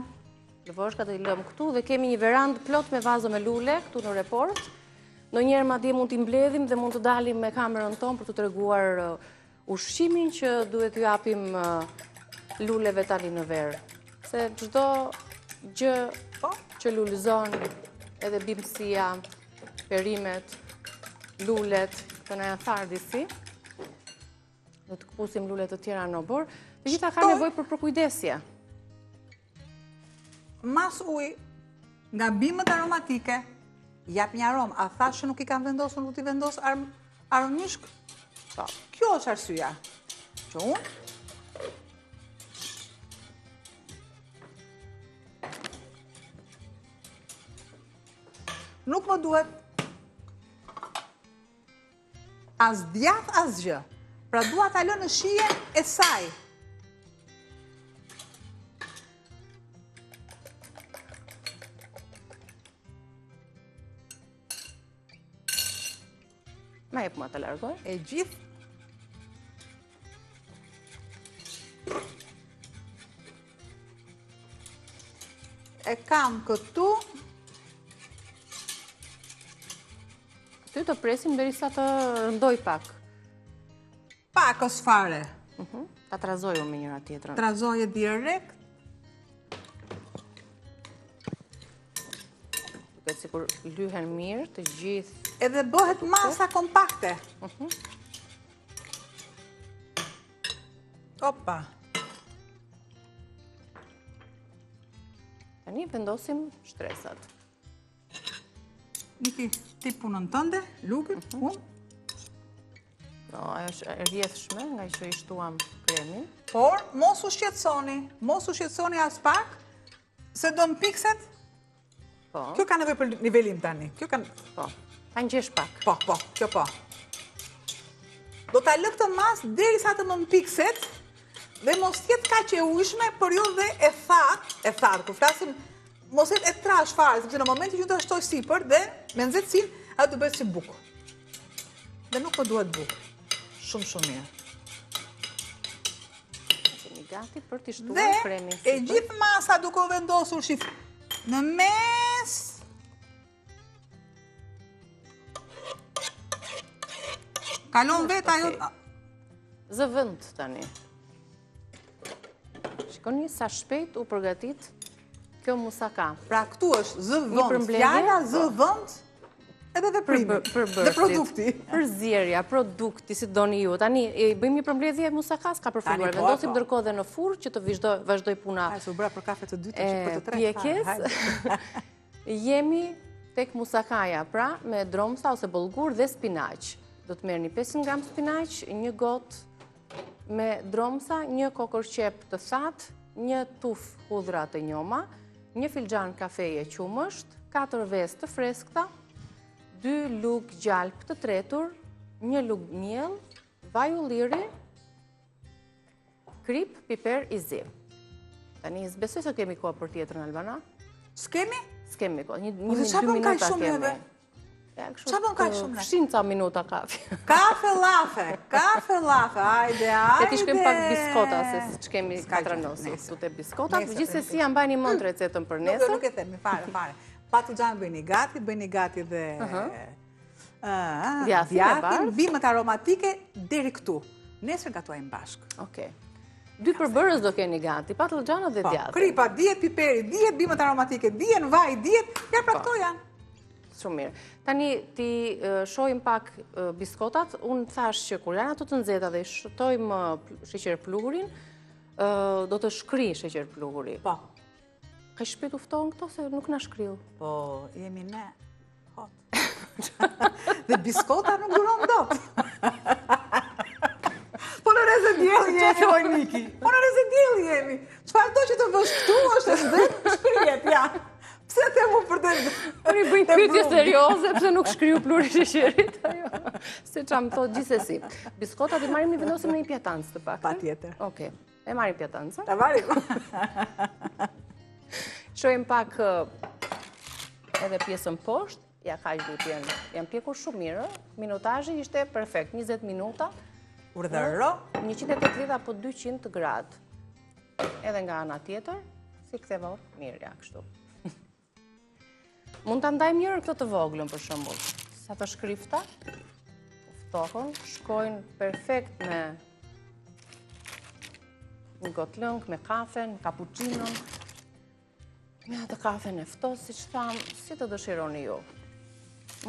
Lëvoshkat do i lëmë këtu dhe kemi një verandë plot me vazo me lule këtu në Report. Ndonjëherë madje mund t'i mbledhim dhe mund të dalim me kamerën tonë për të treguar uh, ushqimin që duhet t'u japim uh, luleve tani në verë. Se çdo gjë po, që lulëzon edhe bimësia, perimet, lulet, të na janë tharë disi. Do të këpusim lule të tjera në oborr. Të gjitha kanë nevojë për përkujdesje. Mas ujë, nga bimët aromatike, jap një aromë. A thashë që nuk i kam vendosur, nuk t'i vendos aromyshk? Po. Kjo është arsyeja. Që unë Nuk më duhet As djathë, asgjë. Pra dua ta lë në shijen e saj. Ma jep mua ta largoj. E gjithë. E kam këtu. Ty të presim derisa të rëndojë pak. Pakëz fare. Mhm. Ta trazoj unë me njëra tjetrën. Trazoje direkt. Duket sikur lyhen mirë të gjithë. Edhe bëhet masa kompakte. Mhm. Opa. Tani vendosim shtresat. Niki, ti punën tënde, lugën, mhm. unë. No, ajo është e rrjedhshme, ngaqë i shtuam kremin. Por, mos u shqetësoni, mos u shqetësoni aspak, se do mpikset. Po. Kjo ka nevojë për nivelim tani. Kjo ka... Po, ta ngjesh pak. Po, po, kjo po. Do ta lë këtë masë derisa të më mpikset dhe mos jetë kaq e ujshme, por jo dhe e thatë, e thatë, kur flasim mos jetë e trashë fare, sepse në momentin që ta shtoj sipër dhe me nxehtësinë, ajo do bëhet si bukë. Dhe nuk më duhet bukë. Shumë, shumë mirë. Jemi gati për t'i shtuar kremin sipër. Dhe e gjithë masa duke u vendosur shif në mes. Kalon vetë ajo... Zë vend tani. Shikoni sa shpejt u përgatit kjo musaka. Pra këtu është zë vend, fjala zë po. vend, edhe veprimi, dhe produkti. Përzierja, produkti, si doni ju. Tani, i bëjmë një përmbledhje musakas, ka përfunduar. Po, Vendosim po. ndërkohë dhe në furrë që të vazhdojë puna. Ai, u bëra për kafe të dytë, për të tretë. Pjekjes. Jemi tek musakaja, pra me dromsa ose bollgur dhe spinaq. Do të merrni 500 gram spinaq, një gotë me dromsa, një kokërr qepë të thatë, një tufë hudhra të njoma, një filxhan kafeje qumësht, 4 vezë të freskëta, 2 lugë gjalpë të tretur, një lugë miell, vaj ulliri, kripë, piper i zi. Tani, s'besoj se kemi kohë për tjetrën, Albana? S'kemi? S'kemi kohë, një, një, dy minuta kemi. Ça bën kaq shumë ne? Fshin ca minuta kafe. Kafe llafe, kafe llafe, ajde, ajde. Le t'i shkojmë pak biskota, se ç'kemi katranosur, këtu te biskotat. Gjithsesi, ja mbajni mend recetën për nesër. Nuk e themi, fare, fare. Patëllxhan bëjni gati, bëjni gati dhe... Djathin, bimët aromatike deri këtu. Nesër gatuajmë bashkë. Okej. Dy përbërës do keni gati, patëllxhanët dhe po, djathin. Kripa, dihet piperi, dihet bimët aromatike, dihen vaji, dihet, ja pra po. këto janë. Shumë mirë. Tani t'i shohim pak biskotat. Unë thashë që kur janë ato të nxehta dhe i shtojmë sheqer pluhurin, do të shkrijë sheqer pluhuri. Po. Kaq shpejt u ftohën këto se nuk na shkriu. Po, jemi ne hot. Dhe biskota nuk duron dot. Po në rreze dielli jemi, oj Niki. Po në rreze dielli jemi. Çfarëdo që të vësh këtu është e nxehtë, shkrihet, ja. Pse the mu për të... Unë i bëj pyetje serioze, pse nuk shkriu pluhuri i sheqerit, ajo. Se ça më thotë gjithsesi. Biskotat i marrim i vendosim në një pjatancë të paktën. Patjetër. Okej, e marrim pjatancën. Ta marrim. Shohim pak edhe pjesën poshtë. Ja, kaq duhet të jenë. Janë pjekur shumë mirë, minutazhi ishte perfekt, 20 minuta. Urdhëro. 180 apo 200 gradë. Edhe nga ana tjetër, s'i ktheva mirë, ja, kështu. Mund ta ndajmë njërën këtë të voglën, për shembull. Sa të shkrifta, ftohën, shkojnë perfekt me një gotë lëng, me kafen, kapuçinon, Me atë kafen e ftohtë, siç thamë, si të dëshironi ju.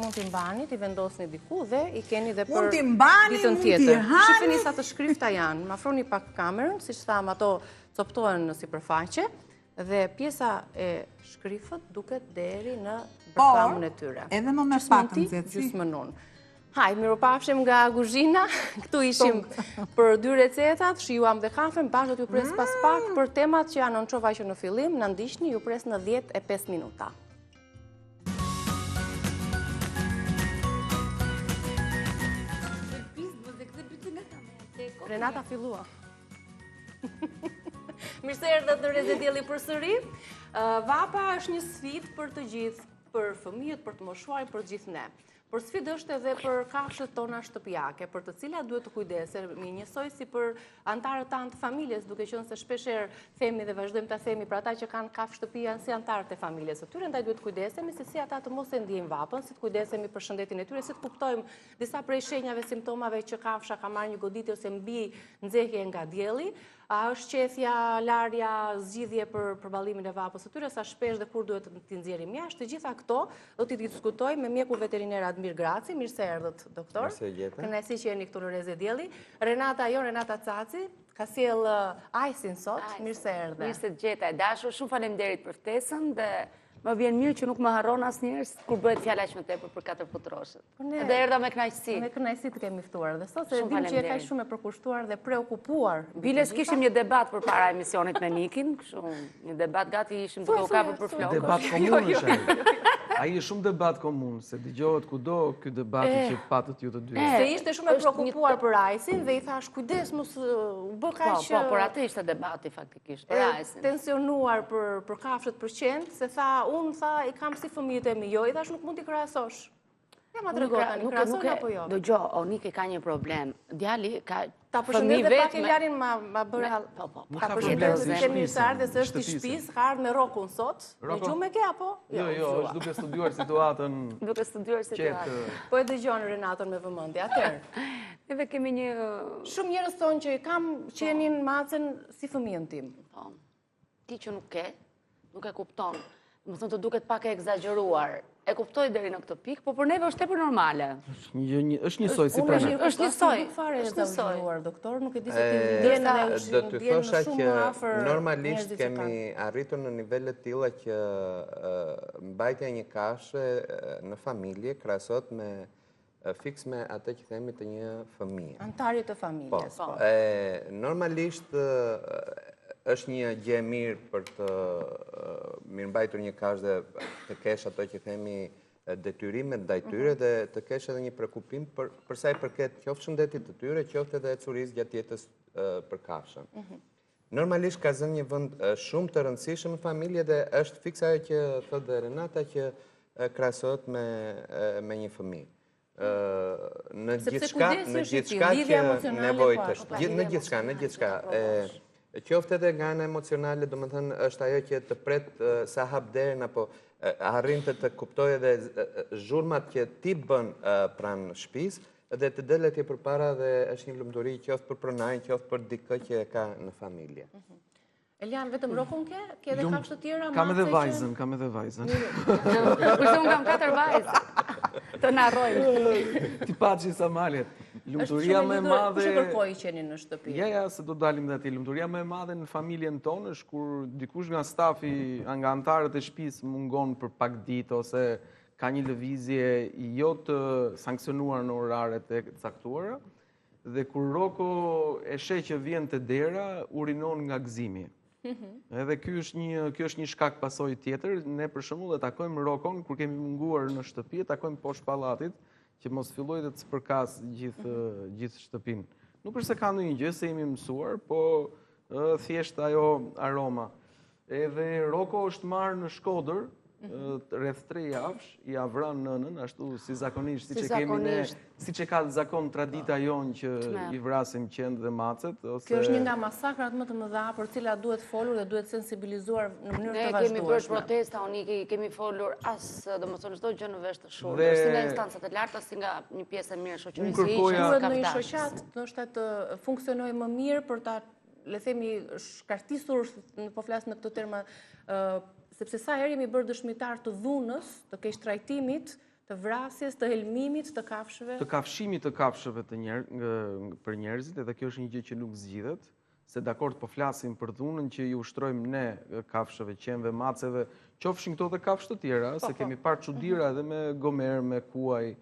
Mund t'i mbani, t'i vendosni diku dhe i keni dhe për ditën tjetër. Shifeni sa të shkrifta janë. Më afroni pak kamerën, siç thamë, ato coptohen në sipërfaqe dhe pjesa e shkrifët duket deri në bërthamën e tyre. Edhe më me pak nxehtësi. Gjysmë nun. Haj, mirupafshim nga kuzhina, këtu ishim për dy recetat, shijuam dhe kafen, bashkë do t'ju pres pas pak mm. për temat që anoncova që në fillim, na ndiqni, ju pres në 10 e 5 minuta. Renata fillua. Mirë se erdhët në Rreze Dielli përsëri. Vapa është një sfidë për të gjithë, për fëmijët, për të moshuarit, për të gjithë ne. Por sfidë është edhe për kafshët tona shtëpiake, për të cilat duhet të kujdesemi njësoj si për anëtarët tanë të familjes, duke qenë se shpeshherë themi dhe vazhdojmë ta themi për ata që kanë kafshë shtëpie janë si anëtarët e familjes së tyre, ndaj duhet të kujdesemi se si ata të mos e ndiejnë vapën, si të kujdesemi për shëndetin e tyre, si të kuptojmë disa prej shenjave, simptomave që kafsha ka marrë një goditje ose mbinxehje nga dielli, A është qethja, larja, zgjidhje për përballimin e vapës së tyre, sa shpesh dhe kur duhet t'i nxjerrim jashtë, të gjitha këto do t'i diskutojmë me mjekun veteriner Admir Graci, mirë se erdhët, doktor. Mirë se ju gjeta. Kënaqësi që jeni këtu në Rreze Dielli. Renata jo, Renata Caci, ka sjellë uh, Ajsin sot, mirë se erdhe. Mirë se të gjeta e dashur, shumë faleminderit për ftesën dhe. Më vjen mirë që nuk më harron asnjëherë kur bëhet fjala aq më tepër për katër putroshët. Po Edhe erdha me kënaqësi. Me kënaqësi të kemi ftuar dhe sot se e dim që je kaq shumë e përkushtuar dhe preokupuar. Biles kishim një debat përpara emisionit me Nikin, kështu një debat gati ishim duke u kapur për flokë. Debat komun jo, jo. është ai. Ai është shumë debat komun, se dëgjohet kudo ky debati eh. që patët ju të dy. Se ishte shumë e preokupuar për Ajsin dhe i thashë kujdes mos u bë kaq. Po, po, por atë ishte debati faktikisht për Ajsin. Tensionuar për për kafshët për qentë, se tha unë tha i kam si fëmijët e mi, jo i thashë nuk mund t'i krahasosh. Ja ma trego tani, krahason apo jo? Dëgjo, o Niki ka një problem. Djali ka Ta përshëndes dhe pak Elianin ma, ma bërë hall. Po, po, po. Ta përshëndes dhe kemi mirë se ardhe se është i shtëpisë, ka ardhë me Rokun sot. Në gjumë e ke apo? Jo, jo, është duke studiuar situatën. Duke studiuar situatën. Po e dëgjon Renatën me vëmendje, atëherë. Neve kemi një... Shumë njerëz thonë që i kam qenin macen si fëmijën tim. Po. Ti që nuk ke, nuk e kupton. Domethënë të duket pak e ekzagjeruar. E kuptoj deri në këtë pikë, po për neve është tepër normale. Është një është njësoj si për ne. Është njësoj. Fare e ekzagjeruar, doktor, nuk e di se ti ndjen edhe do të thosha që normalisht kemi arritur në nivele të tilla që mbajtja e një kafshe në familje krahasohet me fiks me atë që themi të një fëmije. Anëtari të familjes, po. po. Normalisht është një gjë e mirë për të mirëmbajtur një kafshë dhe të kesh ato që themi detyrimet ndaj tyre mhm. dhe të kesh edhe një preokupim për, për sa i përket qoftë shëndetit të tyre, qoftë edhe ecurisë gjatë jetës për kafshën. Mhm. Normalisht ka zënë një vend shumë të rëndësishëm në familje dhe është fiks ajo që thotë dhe Renata që krahasohet me me një fëmijë. Në gjithçka, në gjithçka që nevojitet, po, në gjithçka, në gjithçka. Qoftë edhe nga ana emocionale, domethënë është ajo që të pret sa hap derën apo arrin të të kuptojë edhe zhurmat që ti bën pranë shtëpisë, Dhe të del atje përpara dhe është një lumturi qoftë për pronarin, qoftë për dikë që e ka në familje. Mhm. Elian, vetëm Rokun ke? Ke edhe kafshë të tjera? Kam edhe vajzën, kam edhe vajzën. Kurse unë kam katër vajza. Të na rrojnë. Ti paçi sa malet. Lumturia më e madhe... Kush e kërkoi qenin në shtëpi? Ja, ja, se do dalim dhe aty. Lumturia më e madhe në familjen tonë është kur dikush nga stafi, nga anëtarët e shtëpisë mungon për pak ditë ose ka një lëvizje jo të sanksionuar në oraret e caktuara, dhe kur Roko e sheh që vjen te dera, urinon nga gëzimi. Mhm. Edhe ky është një ky është një shkak pasojë tjetër, ne për shembull e takojmë Rokon kur kemi munguar në shtëpi, e takojmë poshtë pallatit, që mos fillojë të spërkasë gjithë mhm. gjithë shtëpinë. Nuk është se ka ndonjë gjë se jemi mësuar, po thjesht ajo aroma. Edhe Roko është marrë në Shkodër, mhm. rreth 3 javësh, ia vranë nënën, ashtu si zakonisht, siç e kemi ne, siç e ka zakon tradita jonë që i vrasim qentë dhe macet. Ose... Kjo është një nga masakrat më të mëdha për të cilat duhet folur dhe duhet sensibilizuar në mënyrë të vazhdueshme. Ne kemi bërë protesta, unë i kemi folur as, domethënë, çdo gjë në vesh të shurdhër, si nga instancat e larta, si nga një pjesë e mirë e shoqërisë. Unë kërkoja... Duhet një shoqatë, ndoshta të funksionojë më mirë për ta le themi, shkartisur, po flas në këto terma, sepse sa herë jemi bërë dëshmitarë të dhunës, të keqtrajtimit, të vrasjes, të helmimit të kafshëve. Të kafshimit të kafshëve të njer, për njerëzit, edhe kjo është një gjë që nuk zgjidhet, se dakord po flasim për dhunën që i ushtrojmë ne kafshëve, qenve, maceve, qofshin këto dhe kafshë të tjera, po, se po. kemi parë çudira edhe me gomerë, me kuaj,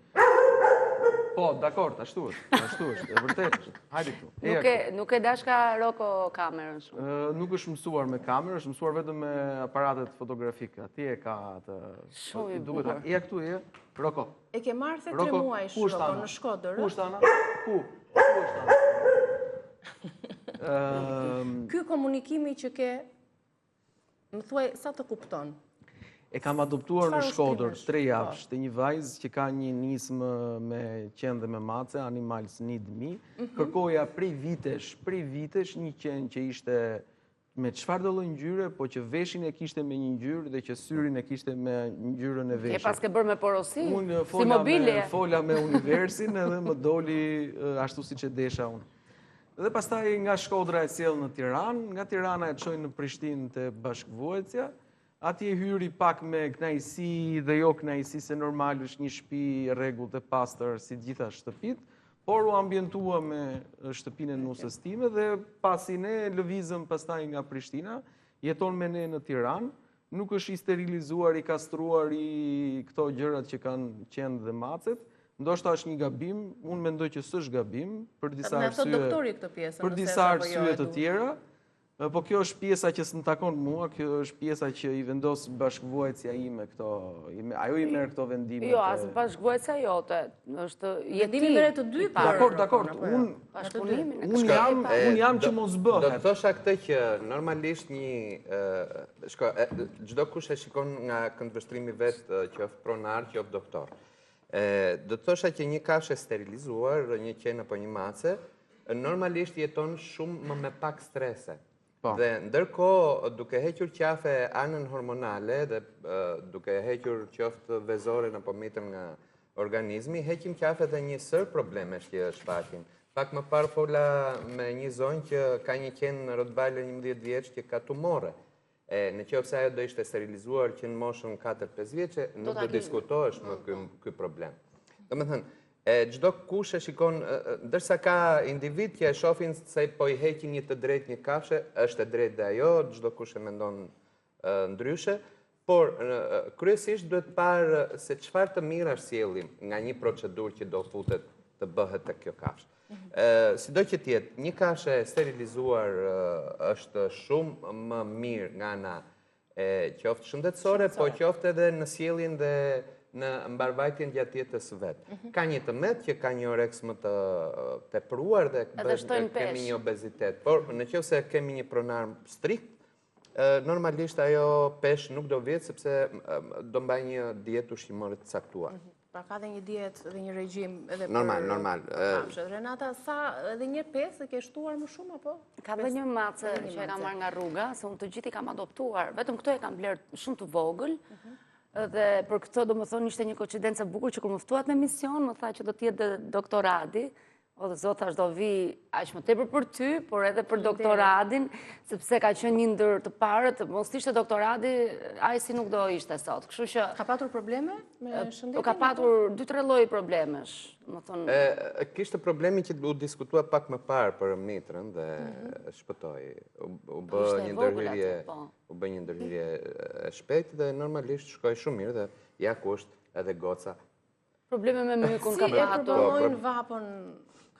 Po, dakord, ashtu është, ashtu është, e vërtetë është. Hajde këtu. Nuk e nuk e dashka Roko kamerën shumë. Ë, nuk është mësuar me kamerë, është mësuar vetëm me aparatet fotografike. Atje e ka atë. Shumë i duket. Ja këtu je, Roko. E ke marrë the 3 muajsh Roko në Shkodër. Ku është Ana? Ku? Ku është Ana? Ëm Ky komunikimi që ke Më thuaj, sa të kupton? E kam adoptuar në Shkodër, tre po. javësh, te një vajzë që ka një nismë me qen dhe me mace, Animals Need Me. Mhm. Kërkoja prej vitesh, prej vitesh një qen që ishte me çfarëdo lloj ngjyre, po që veshin e kishte me një ngjyrë dhe që syrin e kishte me ngjyrën e veshit. E paske bërë me porosi, si mobilje. Unë fola me universin edhe më doli ashtu siç e desha unë. Dhe pastaj nga Shkodra e sjell në Tiranë, nga Tirana e çoj në Prishtinë te bashkëvuajtësja. Atje hyri pak me kënaqësi dhe jo kënaqësi se normal është një shtëpi e rregullt e pastër si të gjitha shtëpitë, por u ambientua me shtëpinë e nuses time dhe pasi ne lëvizëm pastaj nga Prishtina, jeton me ne në Tiranë. Nuk është i sterilizuar, i kastruar i këto gjërat që kanë qentë dhe macet. Ndoshta është një gabim, unë mendoj që s'është gabim për disa arsye. Doktori këtë pjesë, për disa jo arsye të tjera. Po kjo është pjesa që s'më takon mua, kjo është pjesa që i vendos bashkëvuajtësja ime këto, ajo i merr këto vendime. Jo, as bashkëvuajtësja jote, është je ti. Vendimi të dy pa. Dakord, dakord, unë bashkëpunimin. Unë jam, unë jam që mos bëhet. Do të thosha këtë që normalisht një shko, çdo kush e shikon nga këndvështrimi vet, qoftë pronar, qoftë doktor. Do të thosha që një kafshë e sterilizuar, një qen apo një mace, normalisht jeton shumë më me pak strese. Po. Dhe ndërkohë, duke hequr qafe anën hormonale dhe duke hequr qoftë vezoren apo mitrën nga organizmi, heqim qafe dhe një sërë problemesh që shfaqin. Pak më parë fola me një zonjë që ka një qen Rottweiler 11 vjeç që ka tumore. E, në qoftë se ajo do ishte sterilizuar që në moshën 4-5 vjeçe, nuk do diskutohesh më ky, po. ky problem. Domethënë, e, çdo kush e shikon, ndërsa ka individë që e shofin se po i heqin një të drejtë një kafshe, është e drejtë dhe ajo, çdo kush e mendon ndryshe, por kryesisht duhet parë se çfarë të mirash sjellim nga një procedurë që do futet të bëhet te kjo kafshë. Sido që të jetë, një kafshë e sterilizuar është shumë më mirë nga ana e qoftë shëndetësore, po qoftë edhe në sjelljen dhe në mbarëvajtjen gjatë jetës së vet. Mhm. Ka një të metë që ka një oreks më të tepruar dhe kemi një obezitet, por në qoftë se kemi një pronar strikt, normalisht ajo peshë nuk do vihet sepse do mbajë një dietë ushqimore të caktuar. Mhm. Pra ka dhe një dietë dhe një regjim edhe për Normal, normal. Kafshët. Renata, sa edhe një pesë ke shtuar më shumë apo? Ka dhe një mace që e kam marrë nga rruga, se unë të gjithë i kam adoptuar, vetëm këtë e kam blerë shumë të vogël, mhm. dhe për këtë domethënë ishte një koincidencë e bukur që kur më ftuat në emision, më tha që do të jetë doktor Adi, O zot, thashë do vij aq më tepër për ty, por edhe për doktor Adin, sepse ka qenë një ndër të parët, mos ishte doktor Adi, Ajsi nuk do ishte sot. Kështu që ka patur probleme me po, shëndetin? Ka patur dy tre lloj problemesh, domethënë. Kishte problemin që u diskutua pak më parë për mitrën dhe mhm. shpëtoi. U bë një ndërhyrje, po. u bë një ndërhyrje e shpejtë dhe normalisht shkoi shumë mirë dhe ja ku është edhe goca Probleme me mykun ka patur. Si e përballojnë vapën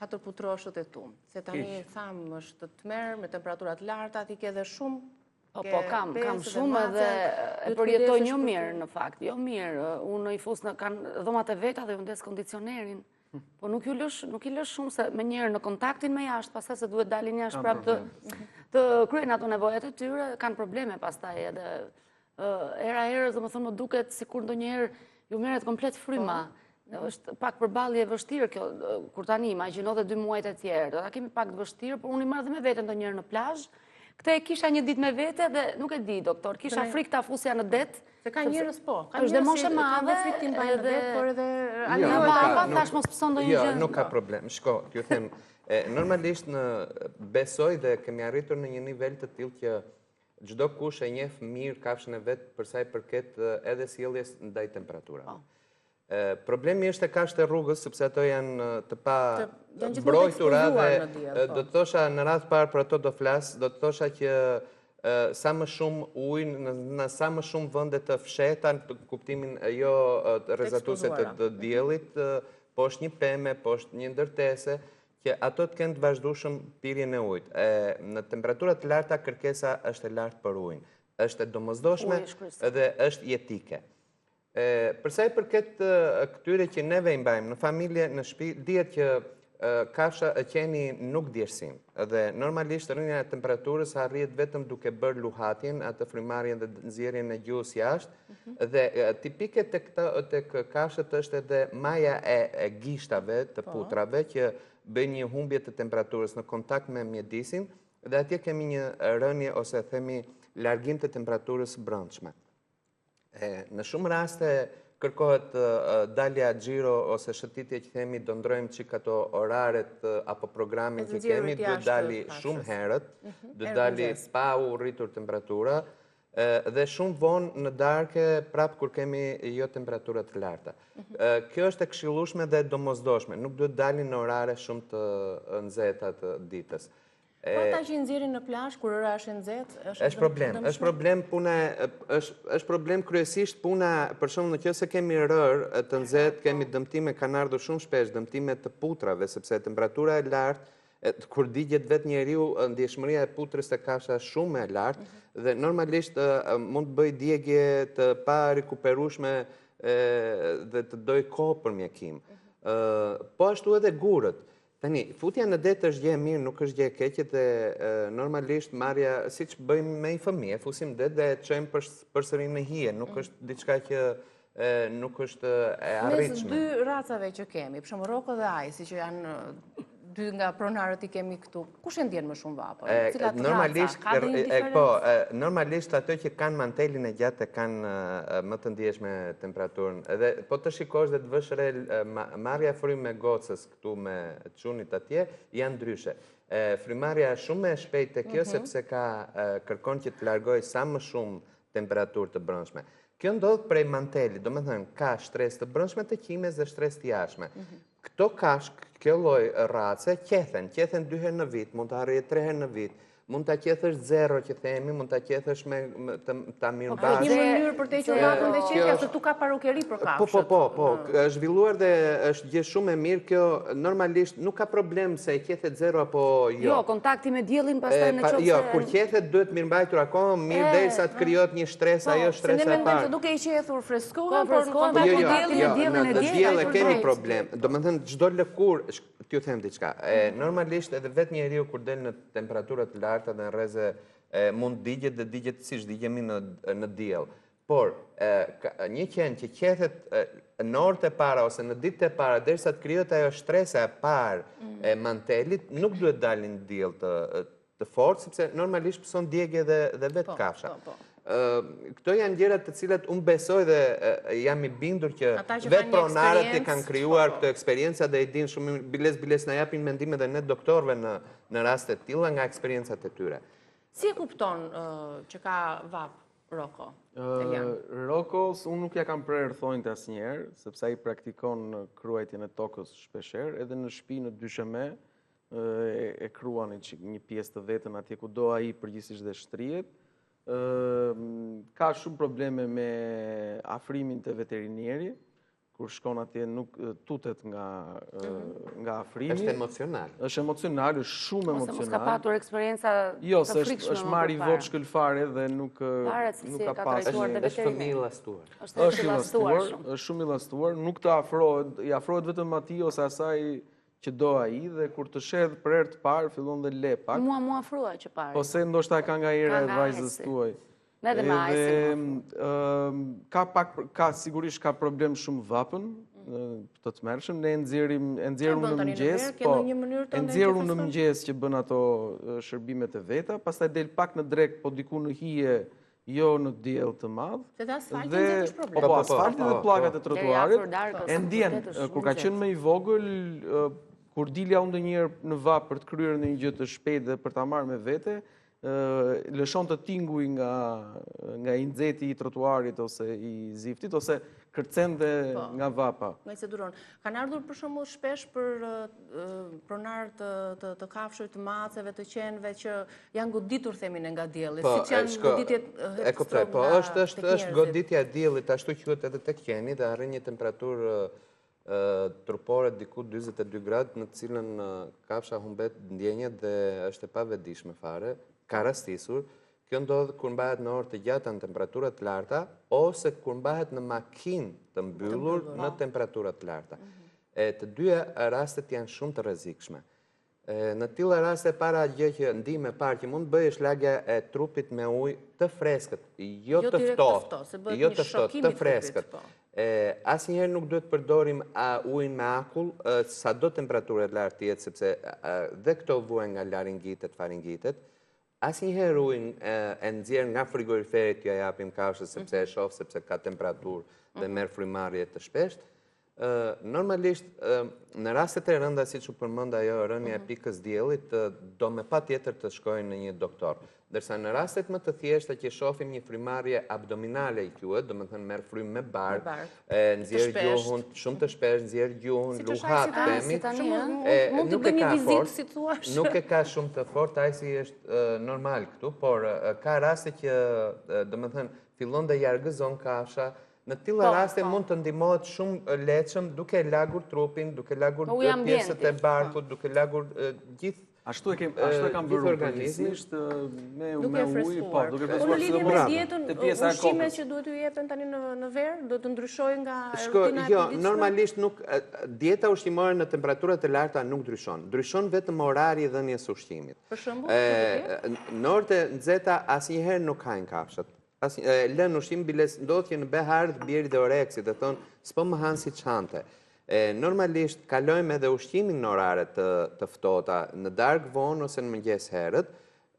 katërputroshët e tu? Se tani thamë është tmerr me temperatura të larta, ti ke dhe shumë Po, po, kam, kam shumë edhe e përjetoj jo mirë, në fakt, jo mirë. Unë i fus në kanë dhomat e veta dhe ju ndez kondicionerin. Po nuk ju lësh, nuk i lësh shumë se menjëherë në kontaktin me jashtë, pastaj se duhet dalin jashtë prapë të, të kryejnë ato nevojat e tyre, kanë probleme pastaj edhe Hera herës, domethënë, më duket sikur ndonjëherë ju merret komplet fryma. Po. është pak përballje e vështirë kjo, kur tani, imagjino dhe dy muajt e tjerë. Do ta kemi pak të vështirë, por unë i marr dhe me vete ndonjëherë në plazh. Këtë e kisha një ditë me vete dhe nuk e di, doktor, kisha frikë ta fusja në det. Se ka njerëz po, ka njerëz që kanë dhe frikë t'i mbajnë në det, por edhe jo, pa, thash mos pëson ndonjë jo, gjë. Jo, nuk ka problem. Shiko, t'ju them, normalisht ne besoj dhe kemi arritur në një nivel të tillë që Çdo kush e njeh mirë kafshën e vet për sa i përket edhe sjelljes ndaj temperaturave. Po. Problemi është te kafshët e rrugës, sepse ato janë të pa mbrojtura dhe po. do të thosha në radhë të parë për ato do flas, do të thosha që sa më shumë ujë, në sa më shumë vende të fshehta, në kuptimin jo rrezatuese të diellit, poshtë një peme, poshtë një ndërtese, që ato të kenë të vazhdueshëm pirjen e ujit. E, në temperatura të larta kërkesa është e lartë për ujin. Është e domosdoshme dhe është jetike. E, për sa i përket këtyre që neve i mbajmë në familje, në shtëpi, dihet që kafsha e qeni nuk djersin. Dhe normalisht rënia e temperaturës arrihet vetëm duke bërë luhatjen, atë frymarrjen dhe nxjerrjen e gjuhës jashtë, Dhe tipike tek tek kafshët është edhe maja e, e gishtave të po. putrave që bëjnë një humbje të temperaturës në kontakt me mjedisin dhe atje kemi një rënie ose themi largim të temperaturës brendshme. E, në shumë raste kërkohet dalja xhiro ose shëtitje që themi do ndrojmë çik ato oraret apo programin që kemi, duhet dali shumë herët, mhm. duhet dali pa u rritur temperatura, Dhe shumë vonë në darkë prapë kur kemi jo temperatura të larta. Mhm. Kjo është e këshillueshme dhe e domosdoshme, nuk duhet dalin në orare shumë të nxehta të ditës. Po ata që i nxjerrin në plazh kur rëra është e nxehtë, është është problem, është problem puna është është problem kryesisht puna, për shembull në qoftë se kemi rërë të nxehtë, kemi dëmtime kanë ardhur shumë shpesh dëmtime të putrave sepse temperatura e lartë kur digjet vetë njeriu ndjeshmëria e putrës te kafsha është shumë e lartë mhm. dhe normalisht mund të bëjë djegie të parikuperueshme dhe të dojë kohë për mjekim. Mhm. Po ashtu edhe gurët. Tani, futja në det është gjë e mirë, nuk është gjë e keqe dhe normalisht marrja, siç bëjmë me një fëmijë, e fusim në det dhe e çojmë përsëri në hije, nuk mm. është diçka që nuk është e arritshme. Mes dy racave që kemi, për shembull Roko dhe Ajsi, që janë dy nga pronarët i kemi këtu, kush e ndjen më shumë vapën? Cilat raca? Ka dhe një diferencë? Po, normalisht ato që kanë mantelin e gjatë e kanë më të ndjeshme temperaturën. Edhe po të shikosh dhe të vësh re marrja frymë e gocës këtu me çunit atje, janë ndryshe. Frymëmarrja është shumë më e shpejtë te kjo, mhm. sepse ka kërkon që të largojë sa më shumë temperaturë të brendshme. Kjo ndodh prej mantelit, domethënë, ka shtresë të brendshme të qimes dhe shtresë të jashtme. Mhm. Këto kashkë, kjo lloj race, qethen, qethen dy herë në vit, mund të arrijë tre herë në vit, Mund ta qethësh zero që themi, mund ta qethësh me të ta mirëmbash. Po një mënyrë për të hequr vapën dhe qethja, se tu ka parukeri për kafshët. Po po po, po, është zhvilluar dhe është gjë shumë e mirë kjo, normalisht nuk ka problem se e qethet zero apo jo. Jo, kontakti me diellin pastaj në qoftë se Jo, kur qethet duhet mirëmbajtur akoma mirë derisa të krijohet një shtresë, po, ajo shtresa e parë. Se ne mendojmë se duke i qethur freskohen, por në kontakt jo, jo, me diellin, jo, në diell e kemi problem. Domethënë çdo lëkurë, T'ju them diçka, normalisht edhe vetë njeriu kur del në temperatura të larta dhe në rreze mund digjet dhe digjet siç digjemi në në diell. Por një qen që qethet në orët e para ose në ditët e para derisa të krijohet ajo shtresa e parë mm. e mantelit, nuk duhet dalin në diell të të fortë, sepse normalisht pëson djegie dhe, dhe vetë po, kafsha. Po, po. Këto janë gjëra të cilat unë besoj dhe jam i bindur që vetë pronarët i kanë krijuar po, po. këto eksperienca dhe i dinë shumë biles biles na japin mendime dhe ne doktorëve në në raste të tilla nga eksperiencat e tyre. Si e kupton që ka vapë Roko? Roko, unë nuk ia kam prerë thonjtë asnjëherë, sepse ai praktikon kruajtjen e tokës shpeshherë, edhe në shtëpi në dysheme, e kruan një çik një pjesë të vetën atje ku do ai përgjithësisht dhe shtrihet. Ka shumë probleme me afrimin te veterinieri, kur shkon atje nuk tutet nga mhm. nga afrimi. Është emocional. Është emocional, është shumë emocional. Ose mos ka patur eksperienca jo, të frikshme. Jo, është marrë i voçkël fare dhe nuk nuk ka pasur. Është fëmijë i llastuar. Është i llastuar, është shumë i llastuar, nuk të afrohet, i afrohet vetëm atij ose asaj që do ai dhe kur të sheh për herë të parë fillon dhe leh pak. Mua m'u afrua që parë. Po se ndoshta e ka nga era e vajzës tuaj. Me dhe me Ajsin. Ka pak, ka sigurisht ka problem shumë vapën, të tmerrshëm, ne e nxjerrim, e nxjerrim në mëngjes, po, e nxjerrim në mëngjes që bën ato shërbimet e veta, pastaj del pak në drekë, po diku në hije, jo në diell të madh. Se dhe asfalti dhe është problem. Po, po, po asfalti dhe pllakat e trotuarit. E ndjen, kur ka qenë më i vogël, kur dilja unë ndonjëherë në vapë për të kryer ndonjë gjë të shpejtë dhe për ta marrë me vete, lëshonte tinguj nga nga i nxehti i trotuarit ose i ziftit ose kërcente po, nga vapa. Nga se duron. Kanë ardhur për shembull shpesh për pronarë të të, të kafshëve, të maceve, të qenve që janë goditur themi ne nga dielli, po, siç janë goditjet e kuptoj, po është është është goditja e diellit, ashtu quhet edhe tek qeni dhe arrin një temperaturë trupore diku 42 gradë në të cilën kafsha humbet ndjenjat dhe është e pavetëdijshme fare, ka rastisur. Kjo ndodh kur mbahet në orë të gjata në temperatura të larta ose kur mbahet në makinë të mbyllur në po. temperatura të larta. Mhm. E të dyja rastet janë shumë të rrezikshme. Në të tilla raste e para gjë që ndihmë e parë që mund të bëjë është lagja e trupit me ujë të freskët, jo, jo të ftohtë, jo të ftohtë, të freskët. Po. E asnjëherë nuk duhet të përdorim ujin me akull, sado temperatura e lartë të jetë, sepse dhe këto vuajnë nga laringitet, faringitet. Asnjëherë ujin e nxjerrë nga frigoriferi t'ia japim kafshës sepse e mhm. shoh sepse ka temperaturë dhe mhm. merr frymëmarrje të shpeshtë. Normalisht, në rastet e rënda, siç u përmend ajo rënia e mhm. pikës diellit, do me patjetër të shkojnë në një doktor. Ndërsa në rastet më të thjeshta që shohim një frymarrje abdominale i quhet, domethënë merr frymë me bark, e nxjerr gjuhën shumë të shpesh, nxjerr gjuhën, luhat themi, mund të bëjë një vizitë si thua. Nuk e ka shumë të fortë, ai si është normal këtu, por ka raste që domethënë fillon dhe jargëzon kafsha, Në të tilla po, raste po. mund të ndihmohet shumë lehtëshëm duke lagur trupin, duke lagur po, pjesët e barkut, duke lagur gjithë Ashtu e kem, ashtu e kam bërë përgjithësisht me me ujë, po, duke freskuar po, në lidhje me dietën, te pjesa e kokës. Ushqimet që duhet t'ju jepen tani në në verë, do të ndryshojë nga rutina e Jo, normalisht nuk dieta ushqimore në temperatura të larta nuk ndryshon. Ndryshon vetëm orari i dhënies së ushqimit. Për shembull, në orët e nxehta asnjëherë nuk hajnë kafshët. E lënë ushqim, biles ndodh që në behar të bjerë dhe oreksi, dhe thonë, s'po më hanë siç hante. E, normalisht, kalojmë edhe ushqimin në orare të, të ftohta, në darkë vonë ose në mëngjes herët,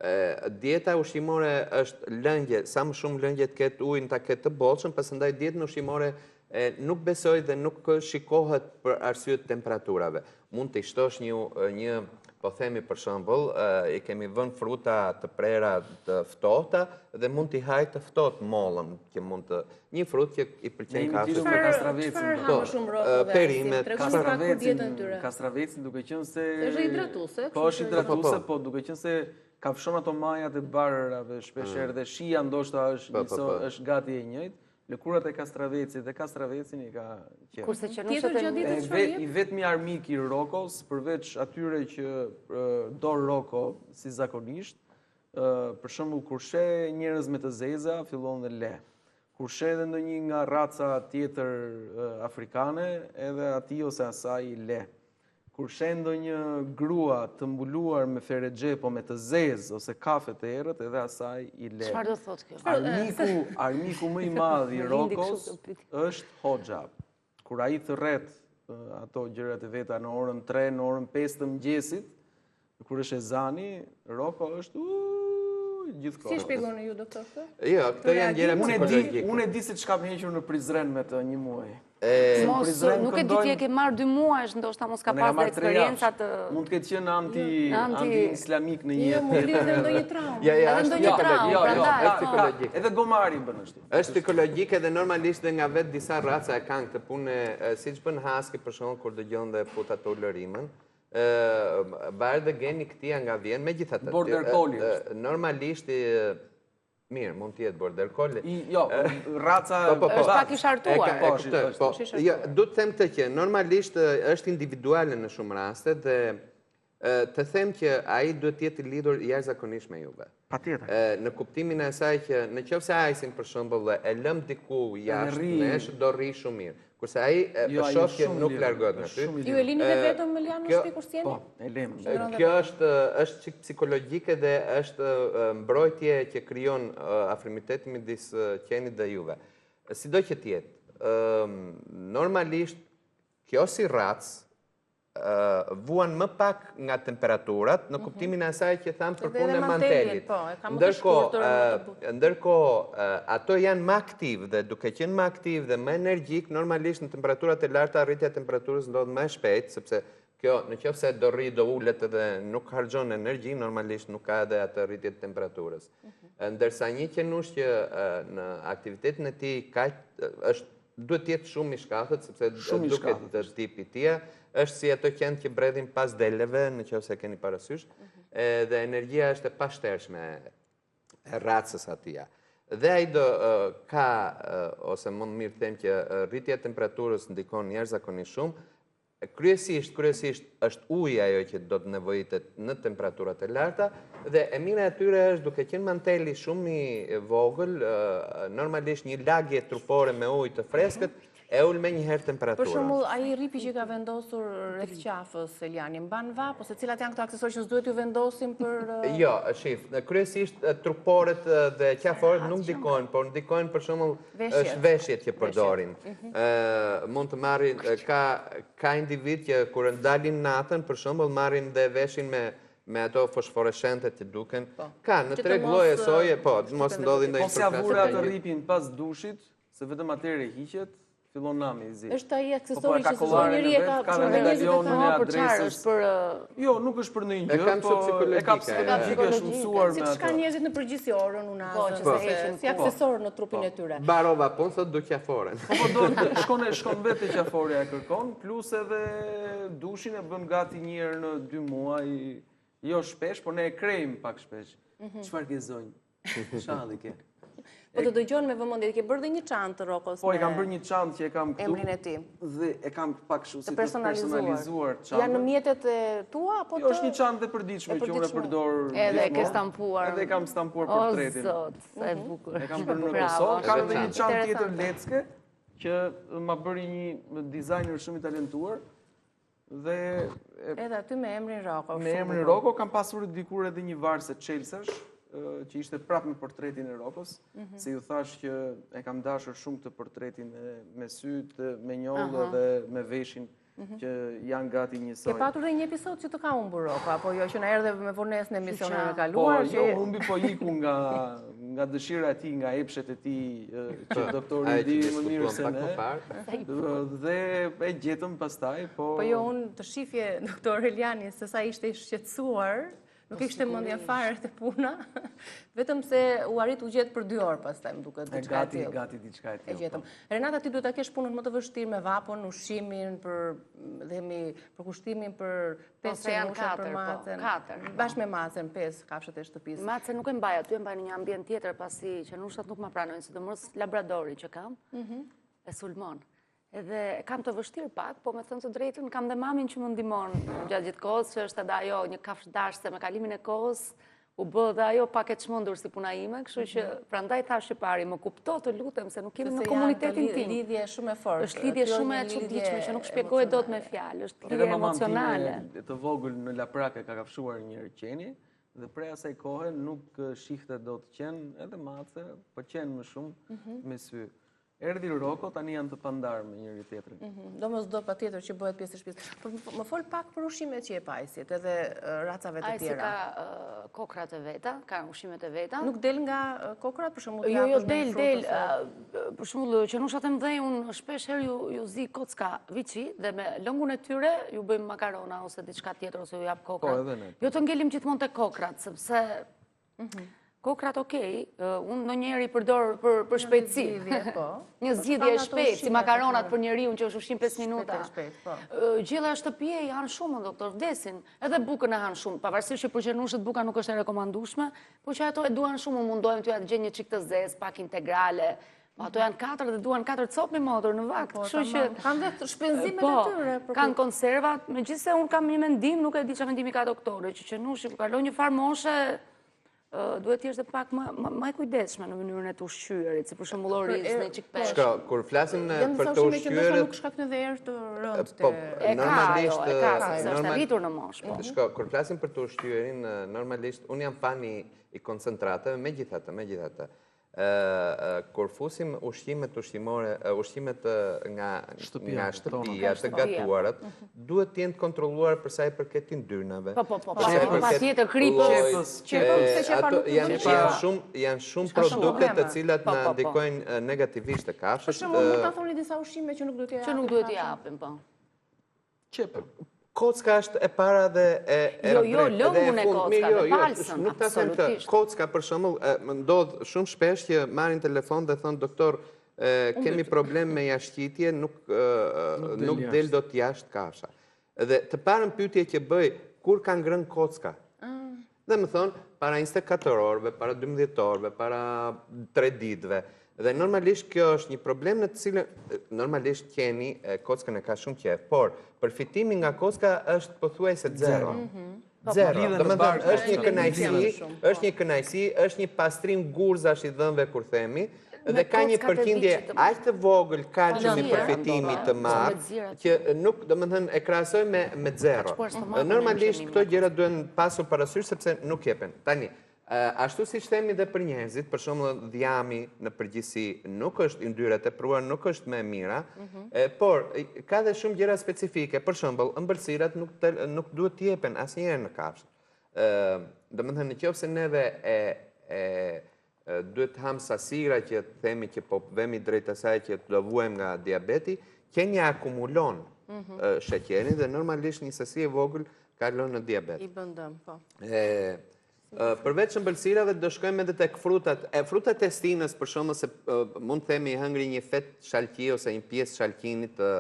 e, dieta ushqimore është lëngje, sa më shumë lëngje të ketë ujin ta ketë të bollshëm, pasandaj dietën ushqimore e, nuk besoj dhe nuk shikohet për arsye të temperaturave. Mund të shtosh një, një po themi për shembull, i kemi vënë fruta të prera të ftohta dhe mund t'i hajë të ftohtë mollën, që mund të një frut që i pëlqen kafshës. Ne kastravecin. Çfarë ha më shumë Roko dhe perimet, kastravecin, kastravecin duke qenë se është hidratuese, po është hidratuese, po, po duke qenë se kafshon ato majat e barërave shpesh herë mm. dhe shija ndoshta është po, po, është gati e njëjtë. Lëkurat e kastravecit dhe kastravecin i ka qejf. Kurse qenushet e ditës çfarë jep? I vetmi armik i Rokos, përveç atyre që do Roko si zakonisht, për shembull kur sheh njerëz me të zeza, fillon dhe leh. Kur sheh edhe ndonjë nga raca tjetër afrikane, edhe atij ose asaj i leh. Kur sheh ndonjë grua të mbuluar me ferexhe, po me të zezë ose kafe të errët, edhe asaj i leh. Çfarë do thotë kjo? Armiku, armiku më i madh i Rokos është hoxha. Kur ai thërret ato gjërat e veta në orën 3, në orën 5 të mëngjesit, kur është ezani, Roko është gjithë kohën. Si shpjegoni ju doktor këtë? Jo, këto janë gjëra psikologjike. Unë e di se ç'kam hequr në Prizren me të një muaj. Mos, nuk e di ti e ke marrë dy muaj, ndoshta mos ka pasur eksperienca të Mund të ketë qenë anti anti-islamik në një Jo, mund të jetë ndonjë traumë. Ja, ja, është ndonjë traumë, jo, jo, është psikologjike. Edhe gomari bën ashtu. Është psikologjike dhe normalisht dhe nga vetë disa raca e kanë këtë punë, siç bën husky për shembull kur dëgjon dhe fut atë ulërimën. Ë varet dhe geni këtij nga vjen, megjithatë. Border collie. Normalisht Mirë, mund të jetë border collie. Jo, raca po, po, po. është pak i shartuar. Po, po, jo, du të them këtë që normalisht është individuale në shumë raste dhe të them që ai duhet të jetë i lidhur jashtëzakonisht me juve. Patjetër. Në kuptimin e asaj që në qoftë se Ajsin për shembull e lëm diku jashtë nesh, do rri shumë mirë. Kurse ai e jo, shoh që nuk largohet nga ty. Ju e lini dhe vetëm Elian në shtëpi kur s'jeni? Po, e lëmë. Kjo është është çik psikologjike dhe është mbrojtje që krijon afrimiteti midis qenit dhe juve. Sido që të jetë, normalisht kjo si racë vuan më pak nga temperaturat, në mhm. kuptimin e asaj që thamë për punën e mantelit. Po, ndërkohë, ndërkohë, ato janë më aktivë dhe duke qenë më aktivë dhe më energjik, normalisht në temperaturat e larta rritja e temperaturës ndodh më e shpejtë, sepse kjo në qoftë se do rri, do ulet edhe nuk harxhon energji, normalisht nuk ka edhe atë rritje të temperaturës. Mhm. Ndërsa një qenush që në aktivitetin e tij ka është Duhet të jetë shumë i shkathët, sepse duket të tipi i tij, është si ato qentë që bredhin pas deleve, në qoftë se keni parasysh, mhm. dhe energjia është e pashtershme e racës atija. Dhe ai do ka, ose më mirë them që rritja e temperaturës ndikon jashtëzakonisht shumë, Kryesisht, kryesisht është uji ajo që do të nevojitet në temperaturat e larta dhe e mira e tyre është duke qenë manteli shumë i vogël, normalisht një lagje trupore me ujë të freskët e ul menjëherë temperaturën. Për shembull, ai rripi që ka vendosur rreth qafës Eliani, mban vapë ose cilat janë këto aksesorë që s'duhet t'ju vendosim për Jo, shif, kryesisht truporet dhe qaforet nuk ndikojnë, por ndikojnë për shembull është veshjet që përdorin. Mhm. Mund të marrin, ka, ka individ që kur dalin natën, për shembull, marrin dhe veshin me me ato fosforescentet që duken. Po. Ka, në treg lloje soje, po, mos ndodhi ndonjë Po s'ia vura atë rripin pas dushit, se vetëm atëherë hiqet. Fillon nami i zi. Është ai po, po, aksesori që çdo njeri e ka, ka dhe medaljonin e po, për çfarë është për Jo, nuk është për ndonjë gjë, po e ka psikologjike, është mësuar me atë. Siç kanë njerëzit në përgjithësi orën, unazën, po, që se heqin, si aksesor në trupin e tyre. Mbarova punë, sot do qaforen. Po, po, do, shkon e shkon vetë te qaforja e kërkon, plus edhe dushin e bën gati një herë në dy muaj, jo shpesh, por ne e krehim pak shpesh. Mhm. Çfarë ke zonjë? Shalli ke. Po të dëgjon me vëmendje, ke bërë dhe një çantë Rokos Po, e kam bërë një çantë që e kam këtu. Emrin e tij. Dhe e kam pak kështu si të personalizuar çantën. Janë në mjetet e tua apo jo, të Jo, është një çantë e përditshme që unë e përdor. Edhe e ke stampuar. Edhe e kam stampuar portretin. O zot, sa e mhm. bukur. E kam bërë në Kosovë, kam edhe një çantë tjetër lecke që ma bëri një dizajner shumë i talentuar. Dhe edhe aty me emrin Roko. Me emrin Roko kam pasur dikur edhe një varëse çelësash që ishte prapë me portretin e Rokos, mhm. se ju thashë që e kam dashur shumë këtë portretin me sytë, me njollë dhe me veshin mhm. që janë gati njësoj. Ke patur dhe një episod që të ka humbur Roko, apo jo që na erdhe me vonesë në emisionin e kaluar? Po, jo humbi, po iku nga, nga dëshira e tij, nga epshet e tij, që doktori i di më mirë se ne. Dhe e gjetëm pastaj, po... Po jo, unë të shifje, doktor Eliani, se sa ishte i shqetësuar, nuk po, ishte mendja fare te puna, vetëm se u arrit u gjet për dy orë pastaj, më duket diçka e tillë. Gati, diçka e tillë. E gjetëm. Po. Renata, ti duhet ta kesh punën më të vështirë me vapën, ushqimin, për, themi, përkushtimin për Po, pesë qenushat për po, macen. Katër. Bashkë me macen, pesë kafshët e shtëpisë. Macen nuk e mbaj aty, e mbaj në një ambient tjetër, pasi qenushat nuk ma pranojnë, sidomos labradori që kam, mhm. e sulmon. Edhe e kam të vështirë pak, po me thënë të drejtën, kam dhe mamin që më ndihmon gjatë gjithë kohës, që është edhe ajo një kafshëdashëse me kalimin e kohës, u bë dhe ajo pak e çmendur si puna ime, kështu që mhm. prandaj thashë që pari, më kupto të lutem se nuk jemi në komunitetin tim. Lidhje shumë e fortë. Është lidhje shumë e çuditshme që nuk shpjegohet dot me fjalë, është lidhje emocionale. Edhe të vogël në Laprak e ka kafshuar një herë qeni dhe prej asaj kohe nuk shihte dot qen, edhe mace, po qen më shumë mhm. me sy. Erdhi Roko, tani janë të pandarë me njëri tjetrin. Mhm, domosdo patjetër që bëhet pjesë e shtëpisë. Po, më fol pak për ushqimet që jep Ajsit, edhe racave të tjera. Ajsi ka kokrat e veta, ka ushqimet e veta. Nuk del nga kokrat, për shembull, jo, jo, del, del, për shembull, qenushat e mëdhenj, unë shpesh herë ju, ju zi kocka viçi, dhe me lëngun e tyre ju bëjmë makarona ose diçka tjetër, ose ju jap kokrat. Po, edhe ne. Jo të ngelim gjithmonë te kokrat, sepse Mhm. Kokrat okej, unë ndonjëherë i përdor për, për shpejtësi. Po. Një zgjidhje e shpejtë, si makaronat për njeriun që është ushqim 5 minuta. Po. Gjella shtëpie i hanë shumë, doktor, vdesin. Edhe bukën e hanë shumë, pavarësisht që për qenushët buka nuk është e rekomandueshme, po që ato e duan shumë, unë mundohem t'ua gjej një çikë të zezë, pak integrale, Po ato janë katër dhe duan katër copë mi motër në vakt, po, kështu që... Kanë dhe shpenzimet e po, tyre. Kanë konservat, megjithëse unë kam një mendim, nuk e di çfarë mendimi ka doktori, që qenushi, kur kalon një farë moshe, duhet të jesh dhe pak më e kujdesshme në mënyrën e të ushqyerit, si për shembull oriz, një çik peshk. Shko, kur flasim për të ushqyerit... Nuk shkakton dhe erë të rëndë po, E ka, normalisht, e ka, sepse është rritur në moshë. Po. Shko, kur flasim për të ushqyerin, normalisht, unë jam fan i koncentrateve, megjithatë, megjithatë, kur fusim ushqimet ushqimore, ushqimet nga nga shtëpia, të gatuarat, mhm. duhet të jenë të kontrolluar për sa i përket yndyrnave. Po, po, po, po, patjetër kripës, qepës, qepës, qepa nuk janë janë shumë janë shumë produkte të cilat po, na po, po. ndikojnë negativisht te kafshët. Për shembull, mund ta thoni disa ushqime që nuk duhet t'i japim. Që nuk duhet t'i japim, po. Qepën. Kocka është e para dhe e e Jo, jo, lëngun e kockave, jo, jo, palsën, nuk ta them këtë. Kocka për shembull, më ndodh shumë shpesh që marrin telefon dhe thonë doktor, kemi problem me jashtëqitje, nuk nuk del dot jashtë kafsha. Dhe të parën pyetje që bëj, kur ka ngrënë kocka? Mm. Dhe më thonë, para 24 orëve, para 12 orëve, para 3 ditëve. Dhe normalisht kjo është një problem në të cilën normalisht qeni kockën e ka shumë qejf, por përfitimi nga kocka është pothuajse zero. Mhm. Po, zero. Domethënë, është një kënaqësi, është një kënaqësi, është një pastrim gurëzash i dhëmbëve kur themi, dhe ka një përqindje aq të vogël kalciumi përfitimi të madh që nuk, domethënë, e krahasoj me me zero. Normalisht këto gjëra duhen pasur parasysh sepse nuk jepen. Tani, ashtu siç themi dhe për njerëzit, për shembull dhjami në përgjithësi nuk është yndyra e tepruar, nuk është më e mira, mhm. por ka dhe shumë gjëra specifike, për shembull, ëmbëlsirat nuk nuk duhet të jepen asnjëherë në kafshë. Ë, domethënë në qoftë se neve e e duhet të hamë sasira që të themi që po vemi drejt asaj që do vuajmë nga diabeti, qenia akumulon mhm. sheqerin dhe normalisht një sasi e vogël kalon në diabet. I bën dëm, po. E, përveç ëmbëlsirave do shkojmë edhe tek frutat. E frutat e stinës për shembull se mund të themi hëngri një fetë shalqi ose një pjesë shalqini të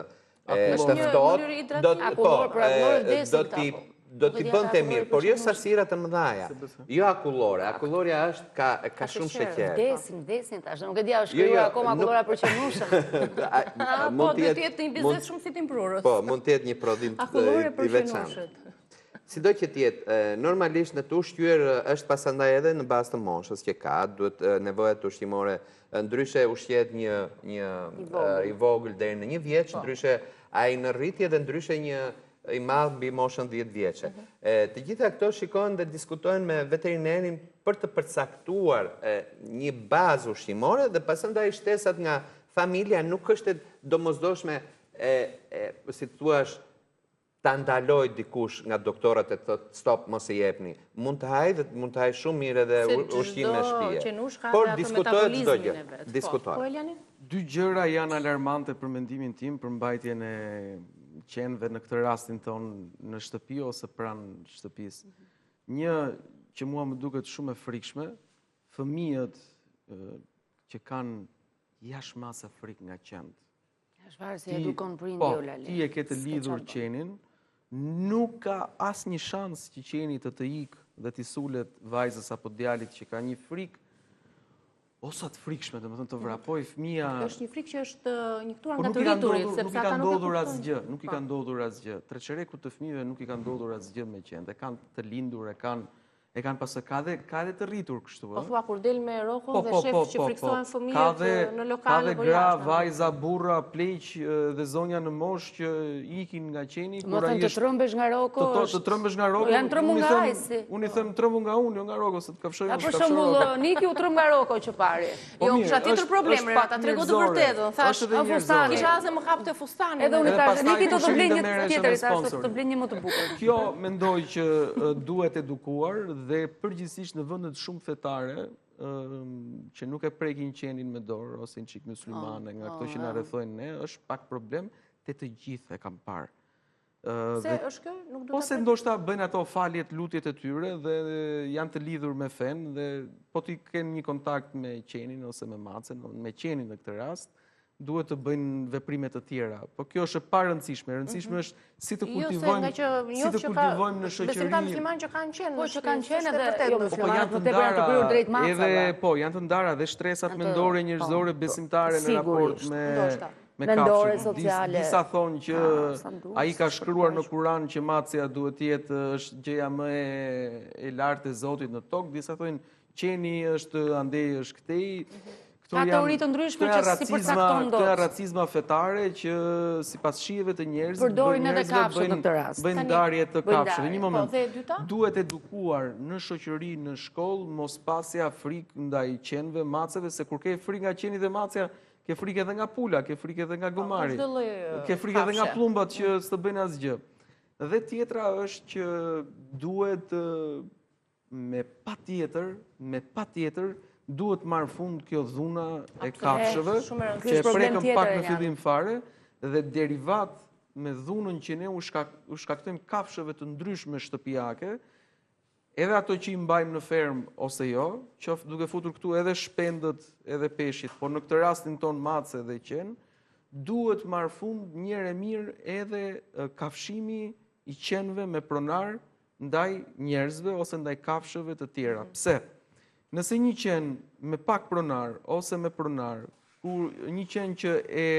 Të ftohtë, do të po, do t'i do t'i bënte mirë, por jo sasira të mëdhaja. Jo akullore, akullorja është ka ka shumë sheqer. Vdesin, vdesin tash, nuk e di a është jo, krijuar jo, akoma akullora për qenusha. Po, do të jetë një biznes shumë fitimprurës. Po, mund të jetë një prodhim i veçantë. Sido që të jetë, normalisht në të ushqyer është pasandaj edhe në bazë të moshës që ka, duhet nevojat ushqimore ndryshe ushqehet një një i vogël deri në një vjeç, po. ndryshe ai në rritje dhe ndryshe një i madh mbi moshën 10 vjeçe. Mhm. Të gjitha këto shikohen dhe diskutohen me veterinerin për të përcaktuar një bazë ushqimore dhe pasandaj shtesat nga familja nuk është e domosdoshme e, e si të thuash ta ndalojë dikush nga doktorët e të thotë stop mos i jepni. Mund të hajë dhe mund të hajë shumë mirë edhe ushqim me shtëpi. Por diskutohet çdo gjë. Po, diskutohet. Po, Dy gjëra janë alarmante për mendimin tim për mbajtjen e qenve në këtë rastin tonë në shtëpi ose pranë shtëpisë. Mhm. Një që mua më duket shumë e frikshme, fëmijët që kanë jashtë mase frikë nga qentë. Është varet si edukon prindi po, o Lali. Ti e ke të lidhur qenin, nuk ka asnjë shans që qeni të të ikë dhe t'i sulet vajzës apo djalit që ka një frikë o sa të frikshme, domethënë të vrapojë fëmija. Është një frikë që është injektuar po nga të rriturit, sepse ata nuk i ka ndodhur asgjë, nuk i ka po. ndodhur asgjë. Treçerekut të fëmijëve nuk i ka ndodhur asgjë me qentë, e kanë të lindur, e kanë E kanë pasë, ka dhe, ka dhe të rritur kështu, Po thua kur del me Rokon po, dhe po, shef po, që frikësohen fëmijët në lokale Ka dhe gra, vajza, burra, pleq dhe zonja në moshë që ikin nga qeni. Më thënë të trëmbesh nga Roko të, të trëmbesh nga Roko. Janë trëmbu nga Ajsi. Unë i them trëmbu nga unë, jo nga Roko, se të kafshoj unë. Për shembull, Niki u trëmb nga Roko që pari. Po jo, kisha tjetër problem, Renata, trego të vërtetën. Thashë, fustani. Kisha se më kapte fustanin. Edhe unë thashë, Niki do të blej një tjetër, thashë, do të blej një më të bukur. Kjo mendoj që duhet edukuar dhe përgjithsisht në vendet shumë fetare, që nuk e prekin qenin me dorë ose një çik muslimane nga këto që na rrethojnë ne, është pak problem te të gjithë e kam parë. Pse është kjo? Nuk do Ose ndoshta bëjnë ato faljet, lutjet e tyre dhe janë të lidhur me fenë dhe po t'i kenë një kontakt me qenin ose me macen, me qenin në këtë rast, duhet të bëjnë veprime të tjera. Po kjo është e parëndësishme, e rëndësishme mhm. është si të jo, kultivojmë si të kultivojmë në shoqëri. Besim ka muslimanë që kanë qenë, po që kanë qenë edhe jo po, po janë të ndara, edhe po janë të ndara dhe shtresat mendore njerëzore po. besimtare në raport me me mendore sociale. Disa thonë që ah, ai ka shkruar në Kuran që macja duhet të jetë është gjëja më e, e lartë e Zotit në tokë, disa thonë qeni është andej është këtej. Mhm. Këto Ka teori të ndryshme që s'i përcakton dot. Këto janë racizma fetare që sipas shijeve të njerëzve përdorin edhe kafshët në këtë rast. Bëjnë ndarje të kafshëve. Një po, moment. Duhet edukuar në shoqëri, në shkollë, mos pasja frikë ndaj qenve, maceve, se kur ke frikë nga qeni dhe macja, Ke frikë edhe nga pula, ke frikë edhe nga po, gomari, ke frikë edhe nga plumbat që mm. s'të bëjnë asgjë. Dhe tjetra është që duhet me patjetër, me patjetër, duhet marrë fund kjo dhuna e kafshëve, që e prekëm pak në fillim fare, dhe derivat me dhunën që ne u shkaktojmë kafshëve të ndryshme shtëpiake, Edhe ato që i mbajmë në fermë ose jo, qoftë duke futur këtu edhe shpendët edhe peshqit, por në këtë rastin tonë mace dhe qen, duhet marrë fund njëherë e mirë edhe kafshimi i qenve me pronar ndaj njerëzve ose ndaj kafshëve të tjera. Mhm. Pse? Nëse një qen me pak pronar ose me pronar, kur një qen që e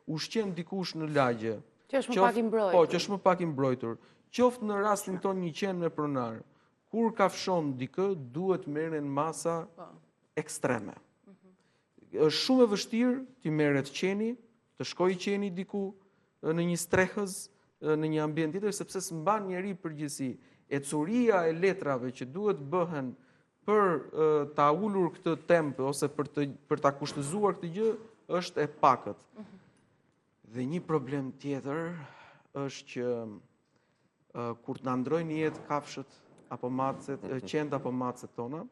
ushqen dikush në lagje, që është më pak i mbrojtur. Po, që është më pak i mbrojtur. Qoftë në rastin tonë një qen me pronar, kur kafshon dikë, duhet merren masa po. ekstreme. Mhm. Është shumë e vështirë t'i merret qeni, të shkojë qeni diku në një strehëz, në një ambient tjetër, sepse s'mban njeri përgjegjësi. Ecuria e letrave që duhet bëhen për ta ulur këtë temp ose për të për ta kushtëzuar këtë gjë është e pakët. Mhm. Dhe një problem tjetër është që kur të na ndërrojnë jetë kafshët apo macet, mhm. qentë apo macet tona,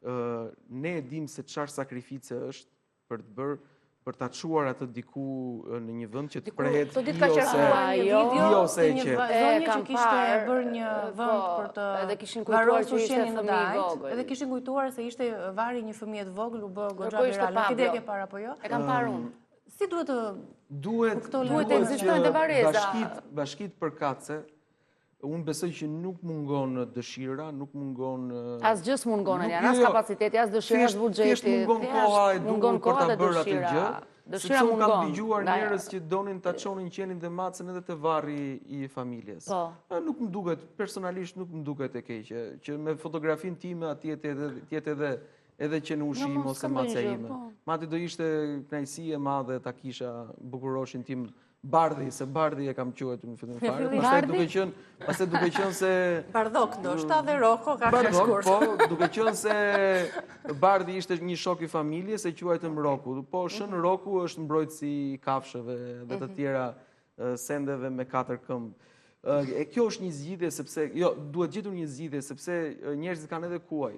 Ne e dimë se çfarë sakrifice është për të bërë për ta çuar atë diku në një vend që të prehet Këto ditë ka qarkulluar një jo, video të një zonje që kishte bërë një vend po, për të edhe kishin kujtuar që ishte fëmijë i vogël. Edhe kishin kujtuar se ishte varri i një fëmije të vogël u bë goxha viral. Nuk e di e ke parë apo jo? E kam parë unë. Si duhet të duhet duhet të ekzistojnë dhe varreza. Bashkitë, bashkitë përkatëse Unë besoj që nuk mungon dëshira, nuk mungon... Asgjë s'mungon, janë, as jo, kapaciteti, as dëshira, as buxheti. Thjesht mungon koha e duhur për ta bërë atë gjë. Dëshira mungon. Sepse unë kam dëgjuar njerëz që donin ta çonin qenin dhe macen edhe te varri i familjes. Po. Nuk më duket, personalisht nuk më duket e keqe, që me fotografinë time atje të jetë edhe edhe qenushi im ose macja ime. Po. Madje do ishte kënaqësi e madhe ta kisha bukuroshin tim Bardhi, se Bardhi e kam quajtur në fillim fare, pastaj duke qenë, pastaj duke qenë se Bardhok ndoshta dhe Roko ka qenë shkurt. Bardhok, po, duke qenë se Bardhi ishte një shok i familjes, e quajtëm Roku. Po Shën mhm. Roku është mbrojtësi i kafshëve dhe të mhm. tjera sendeve me katër këmbë. E kjo është një zgjidhje sepse jo, duhet gjetur një zgjidhje sepse njerëzit kanë edhe kuaj,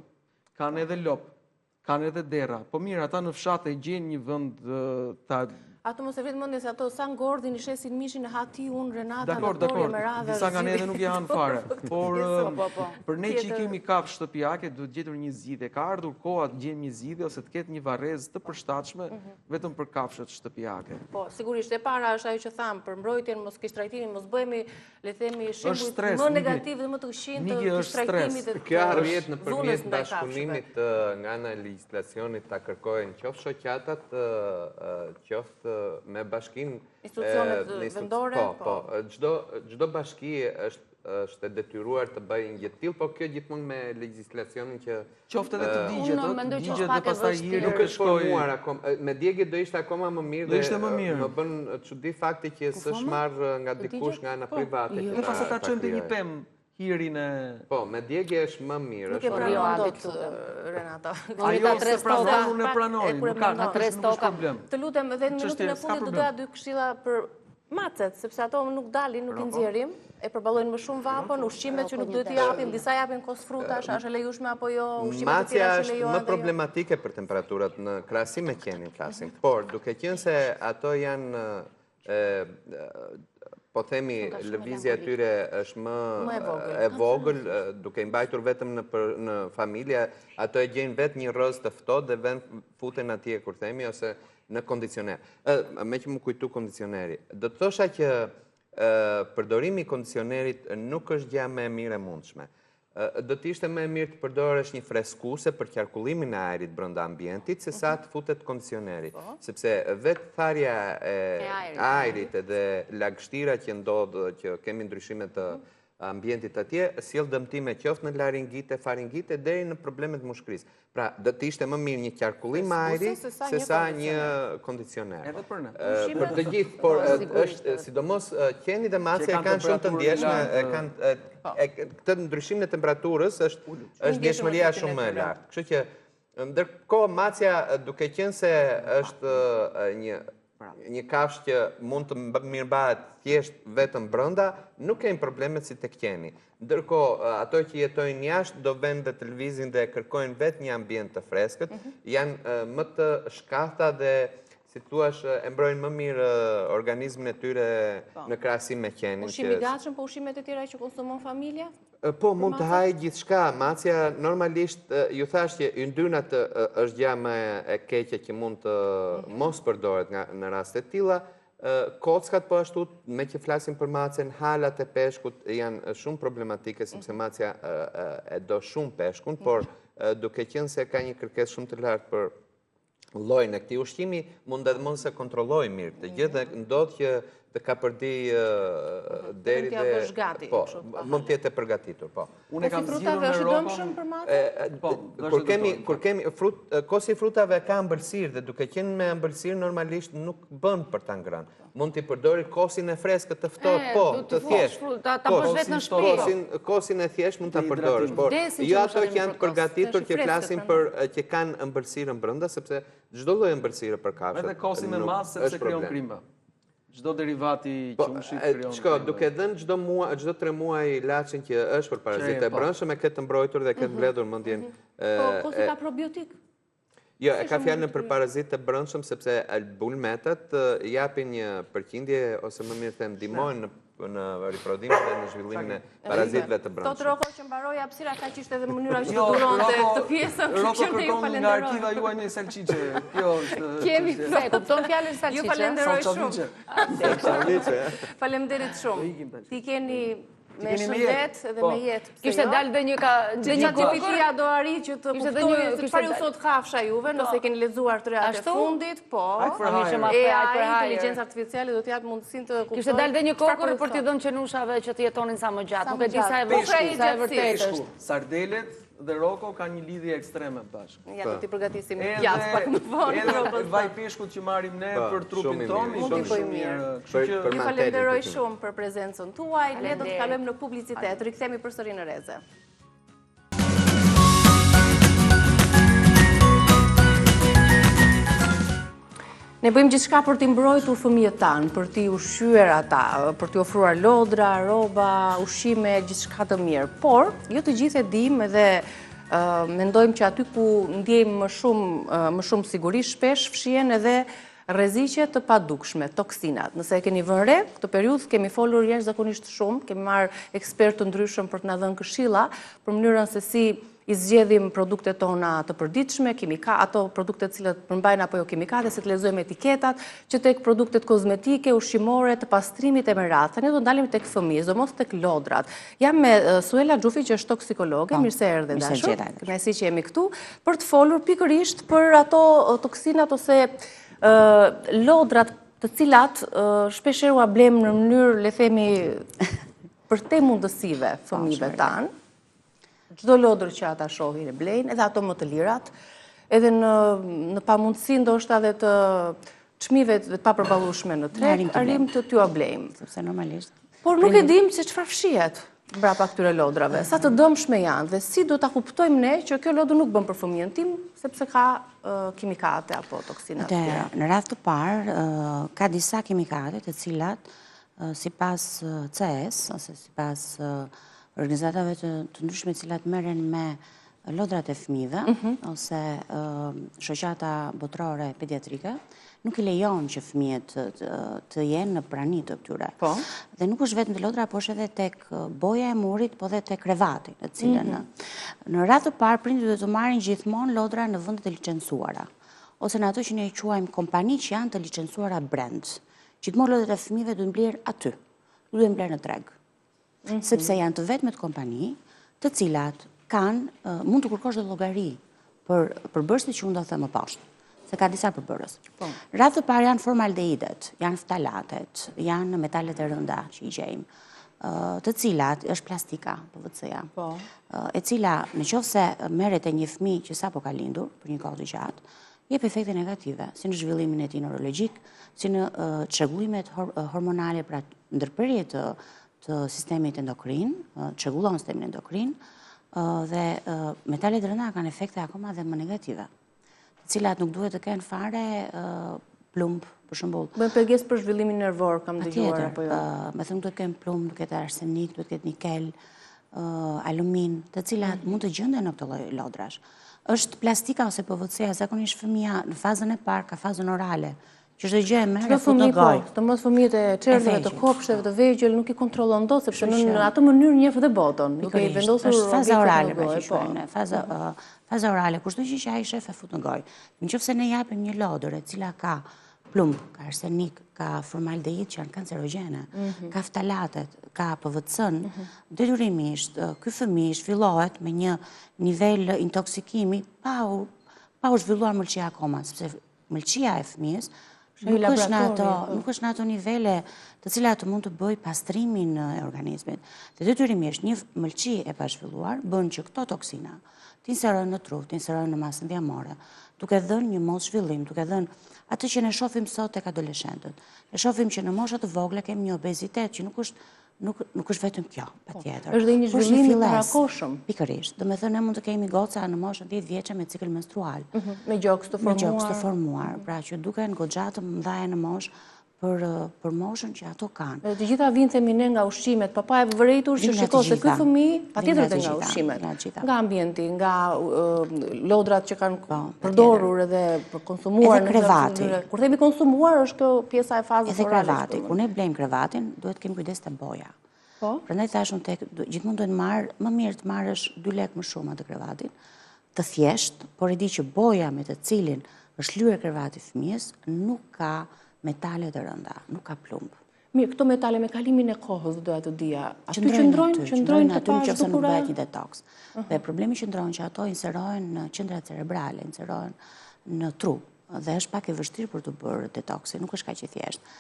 kanë edhe lopë, Kanë edhe derra. Po mirë, ata në fshat e gjejnë një vend ta Ato mos e vrit mendjen se ato sa ngordhin i shesin mishin e ha ti unë Renata dakor, dakor. me radhë. Disa nga ne edhe nuk i hanë fare. Por po, po, po. për ne që i kemi kafshë shtëpiake duhet gjetur një zgjidhje. Ka ardhur koha të gjejmë një zgjidhje ose të ketë një varrezë të përshtatshme mhm. vetëm për kafshët shtëpiake. Po, sigurisht e para është ajo që thamë për mbrojtjen, mos keqtrajtimin, mos bëhemi le të themi shembujt më negativ dhe më të këqinj të keqtrajtimit dhe Kjo arrihet nëpërmjet bashkëpunimit nga ana e legjislacionit ta kërkojnë qoftë shoqatat, qoftë me bashkinë institucionet vendore, po, po, po. Çdo çdo bashki është është e detyruar të bëjë një gjë të tillë, por kjo gjithmonë me legjislacionin që Qoftë edhe të digjet, ë, të digjet dhe pastaj hiri nuk është formuar akoma. Me djegje do ishte akoma më mirë dhe ishte më mirë. Më bën çudi fakti që s'është marrë nga dikush nga ana po, private. Jo. Dhe pastaj ta çojmë te një pemë hirin e Po, me djegje është më mirë. Nuk e pranon dot Renata. Ajo s'e pranon, unë e pranoj. Nuk ka, nuk është problem. Të lutem, edhe në minutën e fundit do doja dy këshilla për Macet, sepse ato nuk dalin, nuk i nxjerrim, e përballojnë më shumë vapën, ushqimet që nuk duhet t'i japim, disa japin kos frutash, është e lejushme apo jo, ushqimet e tjera që lejohen. Macja është më jo. problematike për temperaturat në krahasim me qenin flasim, por duke qenë se ato janë po themi lëvizja e tyre është më e vogël, duke i mbajtur vetëm në në familje, ato e gjejnë vetë një rrëzë të ftohtë dhe venë futen atje kur themi ose në kondicioner. Ë, meqë m'u kujtu kondicioneri. Do të thosha që përdorimi i kondicionerit nuk është gjëja më e mirë e mundshme. Do të ishte më e mirë të përdorësh një freskuese për qarkullimin e ajrit brenda ambientit se sa mhm. të futet kondicioneri. Po. Sepse vetë tharja e ajrit edhe lagështira që ndodh që kemi ndryshime të mhm. ambientit atje, sjell dëmtime qoftë në laringite, faringite deri në probleme të mushkërisë. Pra, do të ishte më mirë një qarkullim ajri se sa një kondicioner. Edhe për ne. Për të gjithë, por është sidomos qeni dhe macja e kanë shumë të ndjeshme, e kanë po. këtë ndryshimin e temperaturës është është ndjeshmëria shumë më e lartë. Kështu që ndërkohë macja duke qenë se është një një kafshë që mund të mirëmbahet thjesht vetëm brenda, nuk kemi problemet si tek qeni. Ndërkohë, ato që jetojnë jashtë do vende të lëvizin dhe kërkojnë vetë një ambient të freskët, mhm. janë më të shkathta dhe si thuash, e mbrojnë më mirë organizmin e tyre po. në krahasim me qenin. Ushqim i gatshëm, po ushqimet e tjera që konsumon familja? Po, mund të hajë gjithçka. Macja, normalisht, ju thashë që yndyrnat është gjëja më e keqe që mund të mhm. mos përdoret nga, në raste të tilla. Kockat po ashtu, meqë flasim për macen, halat e peshkut janë shumë problematike, sepse mhm. macja e do shumë peshkun, por mhm. duke qenë se ka një kërkesë shumë të lartë për llojin e këtij ushqimi, mund edhe mos e kontrollojë mirë këtë gjë dhe ndodh që të kapërdijë deri dhe... Po, mund të jetë e përgatitur, po. Unë e kam zgjidhur me Rokon... për macen? Po, kur kemi, kur kemi frut, kosi i frutave ka ëmbëlsirë dhe duke qenë me ëmbëlsirë normalisht nuk bën për ta ngrënë. Mund t'i përdori kosin e freskët të ftohtë, po, të thjeshtë. Ta bësh vetë në shtëpi. Kosin, kosin e thjeshtë mund ta përdorësh, por jo ato që janë të përgatitur që flasim për që kanë ëmbëlsirën brenda, sepse çdo lloj ëmbëlsire për kafshët. Edhe kosi me masë sepse krijon krimba. Çdo derivat i po, qumështit krijon. Shiko, duke dhënë çdo muaj, çdo 3 muaj ilaçin që është për parazitët e po. brendshëm e ke të mbrojtur dhe ke të mhm. mbledhur mendjen. Mhm. Po, kosi ka probiotik. Jo, e ka fjalën për parazitët e brendshëm sepse bulmetet japin një përqindje ose më mirë them ndihmojnë në në riprodhimin dhe në zhvillimin e parazitëve të brendshëm. Thotë Roko që mbaroi hapësira kaq ishte edhe mënyra që të jo, duronte këtë pjesën, kështu që ne ju falenderojmë. Nga arkiva juaj një salçiçe. Kjo është. Kemi plot. E kupton fjalën salçiçe? Ju falenderoj shumë. Salçiçe. Faleminderit shumë. Ti keni me shëndet dhe po. me jetë. Kishte jo? dalë dhe një ka dhe një GPT-ja do arrijë që të kuptojë se çfarë ju thotë kafsha juve, nëse po. keni lexuar të rejat e fundit, po. AI, inteligjenca artificiale do të japë mundësinë të kuptojë. Kishte dalë dhe një kokërr për t'i dhënë qenushave që të jetonin sa më gjatë. Nuk e di sa e vërtetë, sa e vërtetë është. Sardelet dhe Roko kanë një lidhje ekstreme bashkë. Ja, do t'i përgatisim një pjatë pak më vonë. Edhe vaj peshkut që marrim ne po, për trupin tonë, mund t'i bëjë mirë. Kështu që ju falenderoj shumë për prezencën tuaj. Ne do të kalojmë në publicitet. Rikthehemi përsëri në Rreze. Ne bëjmë gjithçka për t'i mbrojtur fëmijët tanë, për t'i ushqyer ata, për t'i ofruar lodra, rroba, ushqime, gjithçka të mirë. Por, jo të gjithë e dimë edhe mendojmë që aty ku ndjejmë më shumë më shumë siguri shpesh fshihen edhe rreziqe të padukshme, toksinat. Nëse e keni vënë re, këtë periudhë kemi folur jashtëzakonisht shumë, kemi marrë ekspertë të ndryshëm për të na dhënë këshilla për mënyrën se si i zgjedhim produktet tona të përditshme, kimika, ato produkte të cilat përmbajnë apo jo kimikate, si të lexojmë etiketat, që tek produktet kozmetike, ushqimore, të pastrimit e me radhë. Tani do ndalemi tek fëmijët, sidomos tek lodrat. Jam me Suela Xhufi që është toksikologe, po, mirë se erdhe dashur. Kënaqësi që jemi këtu për të folur pikërisht për ato toksinat ose lodrat të cilat shpeshherë ua blejmë në mënyrë, le themi, përtej mundësive po, fëmijëve tanë. Çdo lodër që ata shohin e blejnë, edhe ato më të lirat, edhe në, në pamundësi ndoshta dhe të çmimeve të papërballueshme në treg, arrijmë të t'jua blejmë. Sepse normalisht. Por nuk e dimë se çfarë fshihet mbrapa këtyre lodrave, sa të dëmshme janë dhe si do ta kuptojmë ne që kjo lodër nuk bën për fëmijën tim, sepse ka kimikate apo toksina të tjera. Në radhë të parë, ka disa kimikate të cilat sipas CE-s, ose sipas organizatave të ndryshme të cilat merren me lodrat e fëmijëve, mhm. ose shoqata botërore pediatrike, nuk i lejon që fëmijët të jenë në prani të këtyre. Po. Dhe nuk është vetëm te lodra, po është edhe tek boja e murit, po dhe tek krevati, në cilën. Mhm. Në radhë të parë, prindërit duhet të marrin gjithmonë lodra në vendet e licencuara, ose në ato që ne i quajmë kompani që janë të licencuara brand. Gjithmonë lodrat e fëmijëve duhet blerë aty, nuk duhet blerë në treg. Mhm. Sepse janë të vetmet kompani të cilat kanë, mund të kërkosh dhe llogari për përbërësit që unë do them më poshtë, se ka disa përbërës. Po. Radhë të parë janë formaldehidet, janë ftalatet, janë metalet e rënda që i gjejmë, të cilat është plastika, PVC-ja, po. e cila në qoftë se merret e një fëmijë që sapo ka lindur, për një kohë të gjatë, jep efekte negative, si në zhvillimin e tij neurologjik, si në çrregullimet hormonale, pra ndërprerje të të sistemit endokrin, çrregullon sistemin endokrin, dhe metalet e rënda kanë efekte akoma dhe më negative, të cilat nuk duhet të kenë fare plumb, për shembull. Bëjnë pengesë për zhvillimin nervor, kam dëgjuar apo jo? Me thënë duhet të kenë plumb, duhet të ketë arsenik, duhet të ketë nikel, alumin, të cilat mhm. mund të gjenden në këto lloj lodrash. Është plastika ose PVC-ja, zakonisht fëmija në fazën e parë ka fazën orale, që çdo gjë e merr e fut në po, gojë. Sidomos fëmijët e çerdheve të kopshteve të vegjël nuk i kontrollon dot sepse në atë mënyrë njeh dhe botën, duke i vendosur është faza orale, pra që po. quajmë, faza faza orale, kushdo gjë që ai shef e fut në gojë. Në qoftë se ne japim një lodër e cila ka plumb, ka arsenik, ka formaldehid që janë kancerogjene, mhm. ka ftalatet, ka PVC-n, mhm. detyrimisht ky fëmijë zhvillohet me një nivel intoksikimi pa u pa u zhvilluar mëlçia akoma, sepse mëlçia e fëmijës nuk është në ato, po. nuk është në ato nivele të cilat të mund të bëjë pastrimin e organizmit. Dhe detyrimisht një mëlçi e pazhvilluar bën që këto toksina të inserojnë në tru, të inserojnë në masën dhjamore, duke dhënë një moszhvillim, duke dhënë atë që ne shofim sot tek adoleshentët. Ne shofim që në mosha të vogla kemi një obezitet që nuk është nuk nuk është vetëm kjo, po, patjetër. Është dhe një zhvillim i parakohshëm. Pikërisht. Domethënë ne mund të kemi goca në moshën 10 vjeçe me cikël menstrual. Mhm, me gjoks të formuar. Me gjoks të formuar, pra që duken goxha të mëdha në moshë. Për, për moshën që ato kanë. Dhe të gjitha vijnë themi ne nga ushqimet, pa pa e vërejtur që shiko se ky fëmijë, patjetër dhe nga ushqimet, nga ambienti, nga lodrat që kanë po, përdorur edhe për konsumuar. Edhe krevati. Kur themi konsumuar, është kjo pjesa e fazës Edhe krevati, kur ne blejmë krevatin, duhet kemi kujdes te boja. Po? Prandaj thashë unë tek, gjithmonë duhet marrë, më mirë të marrësh 2 lekë më shumë atë krevatin, të thjeshtë, por e di që boja me të cilin është lyer krevati i fëmijës nuk ka metale të rënda, nuk ka plumb. Mirë, këto metale me kalimin e kohës doja të dija. Aty qëndrojnë, qëndrojnë aty në qoftë se nuk bëhet një detoks. Dhe problemi qëndron që ato inserohen në qendrat cerebrale, inserohen në tru. Dhe është pak e vështirë për të bërë detoksi, nuk është kaq e thjeshtë.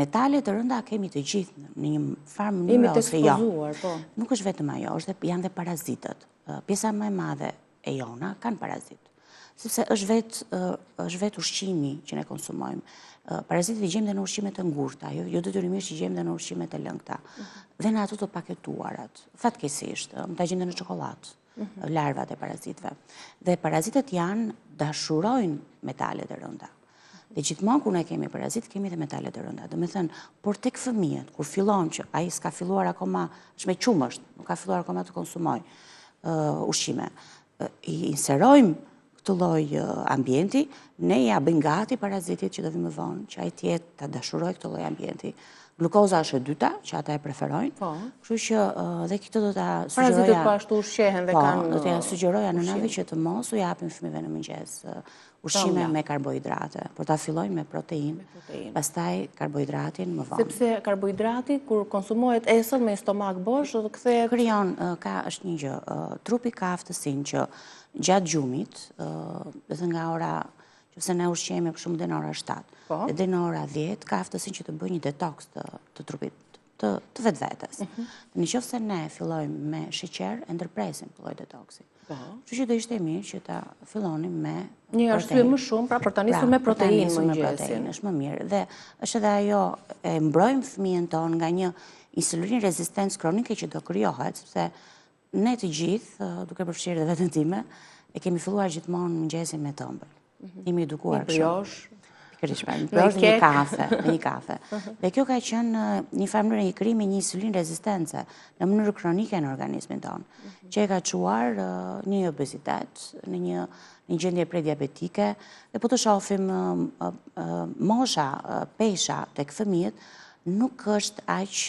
Metale të rënda kemi të gjithë në një farë mënyre ose jo. Po. Nuk është vetëm ajo, është dhe janë dhe parazitët. Pjesa më e madhe e jona kanë parazit. Sepse është vetë është vetë ushqimi që ne konsumojmë. Parazitët i gjejmë dhe në ushqimet e ngurta, jo, jo detyrimisht i gjejmë dhe në ushqimet e lëngëta. Mhm. Dhe në ato të paketuarat, fatkeqësisht, mund ta gjejmë dhe në çokollatë, mhm. larvat e parazitëve. Dhe parazitët janë dashurojnë metalet e rënda. Dhe gjithmonë kur ne kemi parazit, kemi dhe metale të rënda. Domethënë, por tek fëmijët, kur fillon që ai s'ka filluar akoma, është me qumësht, nuk ka filluar akoma të konsumojë ushqime, i inserojmë këtë lloj ambienti, ne ia bëjmë gati parazitit që do vijë më vonë, që ai të jetë ta dashurojë këtë lloj ambienti. Glukoza është e dyta, që ata e preferojnë. Po. Kështu që dhe këtë do ta sugjeroja. Parazitët po ashtu ushqehen dhe po, kanë. Do t'ia sugjeroja nënave që të mos u japin fëmijëve në mëngjes ushqime me karbohidrate, por ta fillojnë me proteinë, pastaj karbohidratin më vonë. Sepse karbohidrati, kur konsumohet esëll me stomak bosh, do të kthehet... Krijon, ka është një gjë, trupi ka aftësinë që gjatë gjumit, dhe nga ora, që se ne ushqehemi për shembull dhe në ora 7, po. dhe në ora 10, ka aftësinë që të bëjë një detoks të, të trupit të, të vetvetes. Mhm. Në qoftë se ne fillojmë me sheqer, e ndërpresim këtë lloj detoksi. Po. Kështu që do ishte mirë që ta fillonim me Një arsye më shumë, pra për ta nisur pra, me proteinë më me proteinë, është më mirë. Dhe është edhe ajo e mbrojmë fëmijën tonë nga një insulin rezistencë kronike që do krijohet, sepse ne të gjithë, duke përfshirë dhe veten time, e kemi filluar gjithmonë mëngjesin me të ëmbël. Mhm. Jemi edukuar kështu. Një briosh. Pikërisht, pra, një briosh dhe një kafe, dhe një kafe. Mhm. Dhe kjo ka qenë një farë mënyrë një krijim i një insulin rezistence në mënyrë kronike në organizmin tonë, mhm. që e ka çuar në një obezitet, në një një gjendje prediabetike, dhe po të shohim mosha, pesha tek fëmijët, nuk është aq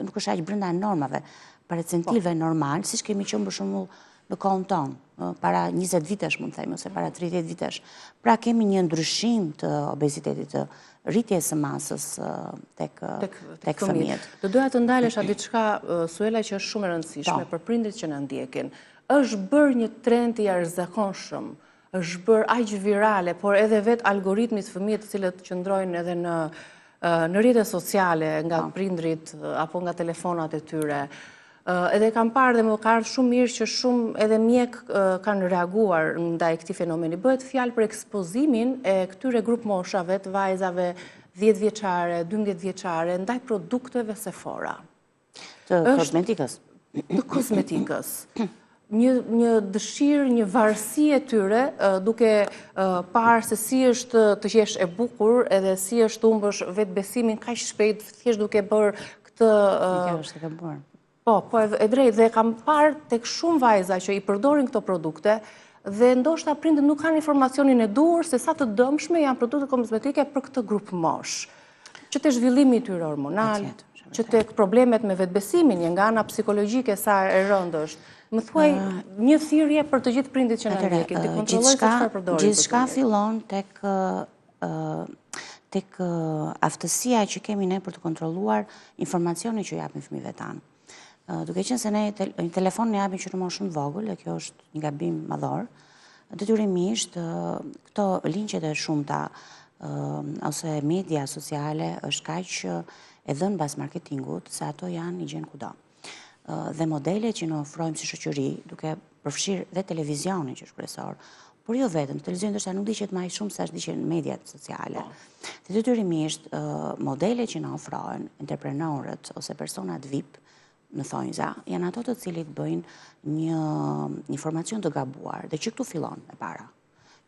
nuk është aq brenda normave, percentilëve po. normal, siç kemi qenë për shembull në kohën tonë, para 20 vitesh mund të themi, ose para 30 vitesh. Pra kemi një ndryshim të obezitetit të rritjes së masës tek, tek fëmijët. Do doja të ndalesha diçka, Suela, që është shumë e rëndësishme po. për prindërit që na ndjekin. Është bërë një trend i jashtëzakonshëm, është bërë aq virale, por edhe vetë algoritmi të fëmijët të cilët qëndrojnë edhe në në rrjete sociale nga po. prindërit apo nga telefonat e tyre. Edhe kam parë dhe më ka ardhur shumë mirë që shumë edhe mjekë kanë reaguar ndaj këtij fenomeni. Bëhet fjalë për ekspozimin e këtyre grupmoshave të vajzave 10 vjeçare, 12 vjeçare ndaj produkteve Sephora. Të kozmetikës. Të kozmetikës. Një, një dëshirë, një varësi e tyre, duke parë se si është të jesh e bukur edhe si është të humbësh vetëbesimin kaq shpejt, thjesht duke bërë këtë... Kjo është e ka bërë. Po, po e drejtë, dhe kam parë tek shumë vajza që i përdorin këto produkte, dhe ndoshta prindët nuk kanë informacionin e duhur se sa të dëmshme janë produktet kozmetike për këtë grupmoshë. Që te zhvillimi i tyre hormonal, që tek problemet me vetëbesimin, një nga ana psikologjike sa e rëndë është. Më thuaj një thirrje për të gjithë prindit që na ndjekin, të kontrollojnë se çfarë përdorin. Gjithçka fillon tek tek aftësia që kemi ne për të kontrolluar informacionin që japim fëmijëve tanë. Duke qenë se ne një telefon ne japim që në moshë shumë të vogël, dhe kjo është një gabim madhor, detyrimisht këto linqet e shumta ose media sociale është kaq e dhënë pas marketingut, se ato janë i gjen kudo. Dhe modelet që ne ofrojmë si shoqëri, duke përfshirë dhe televizionin që është kryesor, por jo vetëm, televizioni ndoshta nuk ndiqet më aq shumë sa ndiqen mediat sociale. Po. Dhe detyrimisht modelet që na ofrohen, entreprenorët ose personat VIP, në thonjza, janë ato të cilët bëjnë një informacion të gabuar, dhe që këtu fillon e para.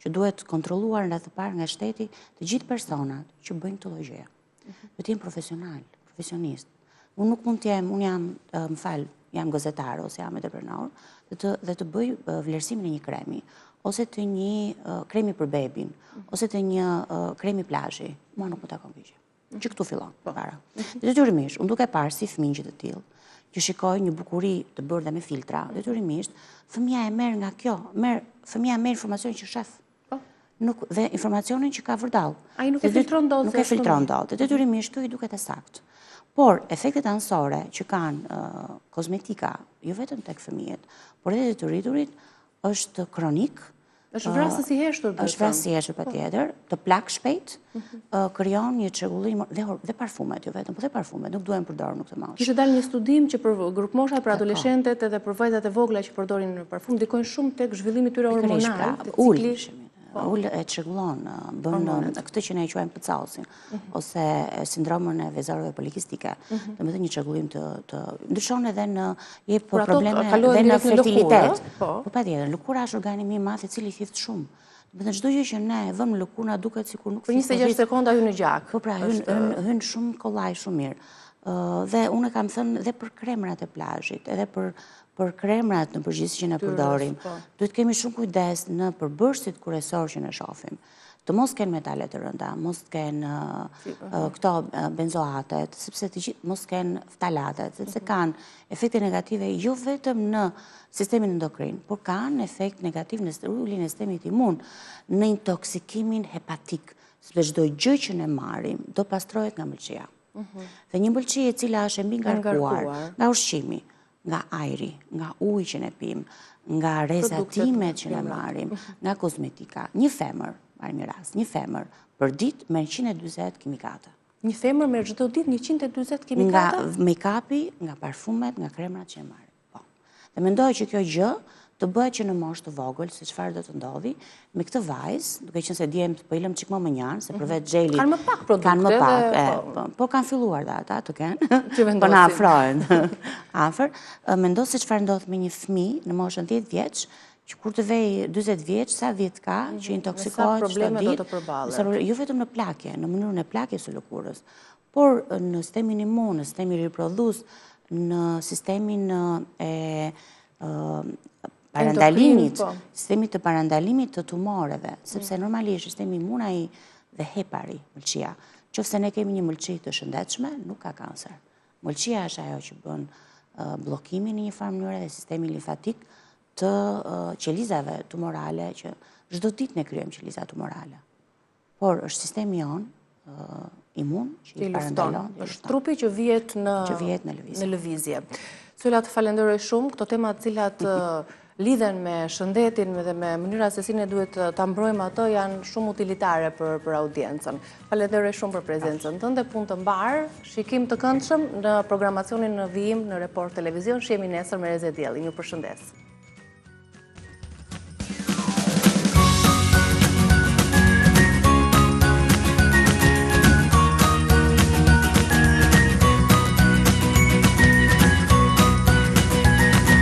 që duhet kontrolluar në radhë të parë nga shteti të gjithë personat që bëjnë këtë lloj gjëje. Mhm. Duhet të jenë profesional, profesionist. Unë nuk mund të jem, unë jam, më fal, jam gazetar ose jam entrepreneur, dhe të, dhe të bëj vlerësimin e një kremi, ose të një kremi për bebin, mhm. ose të një kremi plazhi. Mua nuk më takon kjo gjë. Që këtu fillon, po. para. Mhm. Detyrimisht, unë duke parë si fëmijë një të tillë, që shikoj një bukuri të bërë dhe me filtra, mhm. detyrimisht, fëmija e merr nga kjo, merr, fëmija merr informacion që shef. Po. Nuk, dhe informacionin që ka vërdall. Ai nuk e filtron dot. Nuk e filtron dot. Dhe detyrimisht, kjo i duket e saktë. Por, efektet anësore që kanë kozmetika, jo vetëm tek fëmijët, por edhe të rriturit, është kronik, është vrasës i heshtur, Është vrasës i heshtur, patjetër, të plak shpejt, mhm. krijon një çrregullim dhe parfumet, jo vetëm, po dhe parfumet, nuk duhen përdorur në këtë moshë. Kishte dalë një studim që për grupmoshat, për adoleshentet edhe për vajzat e vogla që përdorin parfum, ndikojnë shumë tek zhvillimi i tyre hormonal, pra, te cikli. Po. Ul e çrregullon, bën këtë që ne e quajmë PCOS-in, mhm. ose sindromën e vezoreve polikistike. Mhm. Domethënë një çrregullim të, të ndryshon edhe në jep pra, probleme dhe në fertilitet. Po, po patjetër, lëkura është organi më i madh i cili thith shumë. Domethënë çdo gjë që ne e vëmë në lëkurë na duket sikur nuk thith. Për 26 sekonda hyn në gjak. Po pra, hyn hyn shumë kollaj, shumë mirë. Dhe unë e kam thënë dhe për kremrat e plazhit, edhe për për kremrat në përgjithësi që ne përdorim. Po. Duhet kemi shumë kujdes në përbërësit kryesorë që ne shohim. Të mos kenë metale të rënda, mos të kenë këto benzoatet, sepse të gjithë mos kenë ftalatet, sepse mhm. kanë efekte negative jo vetëm në sistemin endokrin, por kanë efekt negativ në uljen e sistemit imun, në intoksikimin hepatik, sepse çdo gjë që ne marrim do pastrohet nga mëlçia. Mhm. Dhe një mëlçi e cila është e mbingarkuar nga ushqimi, nga ajri, nga uji që ne pimë, nga rrezatimet që ne marrim, mhm. nga kozmetika. Një femër, marrim një rast, një femër për ditë merr 140 kimikate. Një femër merr çdo ditë 140 kimikate? Nga make-upi, nga parfumet, nga kremrat që e marrim. Po. Dhe mendoj që kjo gjë të bëhet që në moshë të vogël, se çfarë do të ndodhi, me këtë vajzë, duke qenë se djemtë po i lëmë çik më mënjanë, se përveç mhm. xhelit... Kanë më pak produkte. Kanë më pak, e, po. po, po kanë filluar dhe ata të kenë, po na afrohen. Afër, mendo se çfarë ndodh me një fëmijë në moshën 10 vjeç, që kur të vejë 40 vjeç, sa vjet ka, mhm. që intoksikohet çdo ditë, jo vetëm në plakje, në mënyrën e plakjes së lëkurës, por në sistemin imun, në sistemin riprodhues, në sistemin e parandalimit, po. sistemit të parandalimit të tumoreve, sepse mm. normalisht sistemi imun ai dhe hepari, mëlçia. Qoftë se ne kemi një mëlçi të shëndetshme, nuk ka kancer. Mëlçia është ajo që bën bllokimin në një farë mënyre dhe sistemin limfatik të qelizave tumorale që çdo ditë ne krijojmë qeliza tumorale. Por është sistemi jonë imun që i parandalon. Është trupi që vihet në që vihet në lëvizje. Në lëvizje. Suela të falenderoj shumë këto tema të cilat lidhen me shëndetin dhe me mënyra se si ne duhet ta mbrojmë ato janë shumë utilitare për për audiencën. Falenderoj shumë për prezencën tënde, punë të mbarë, shikim të këndshëm në programacionin në vijim në Report Televizion. Shihemi nesër me Rreze Dielli. Ju përshëndes.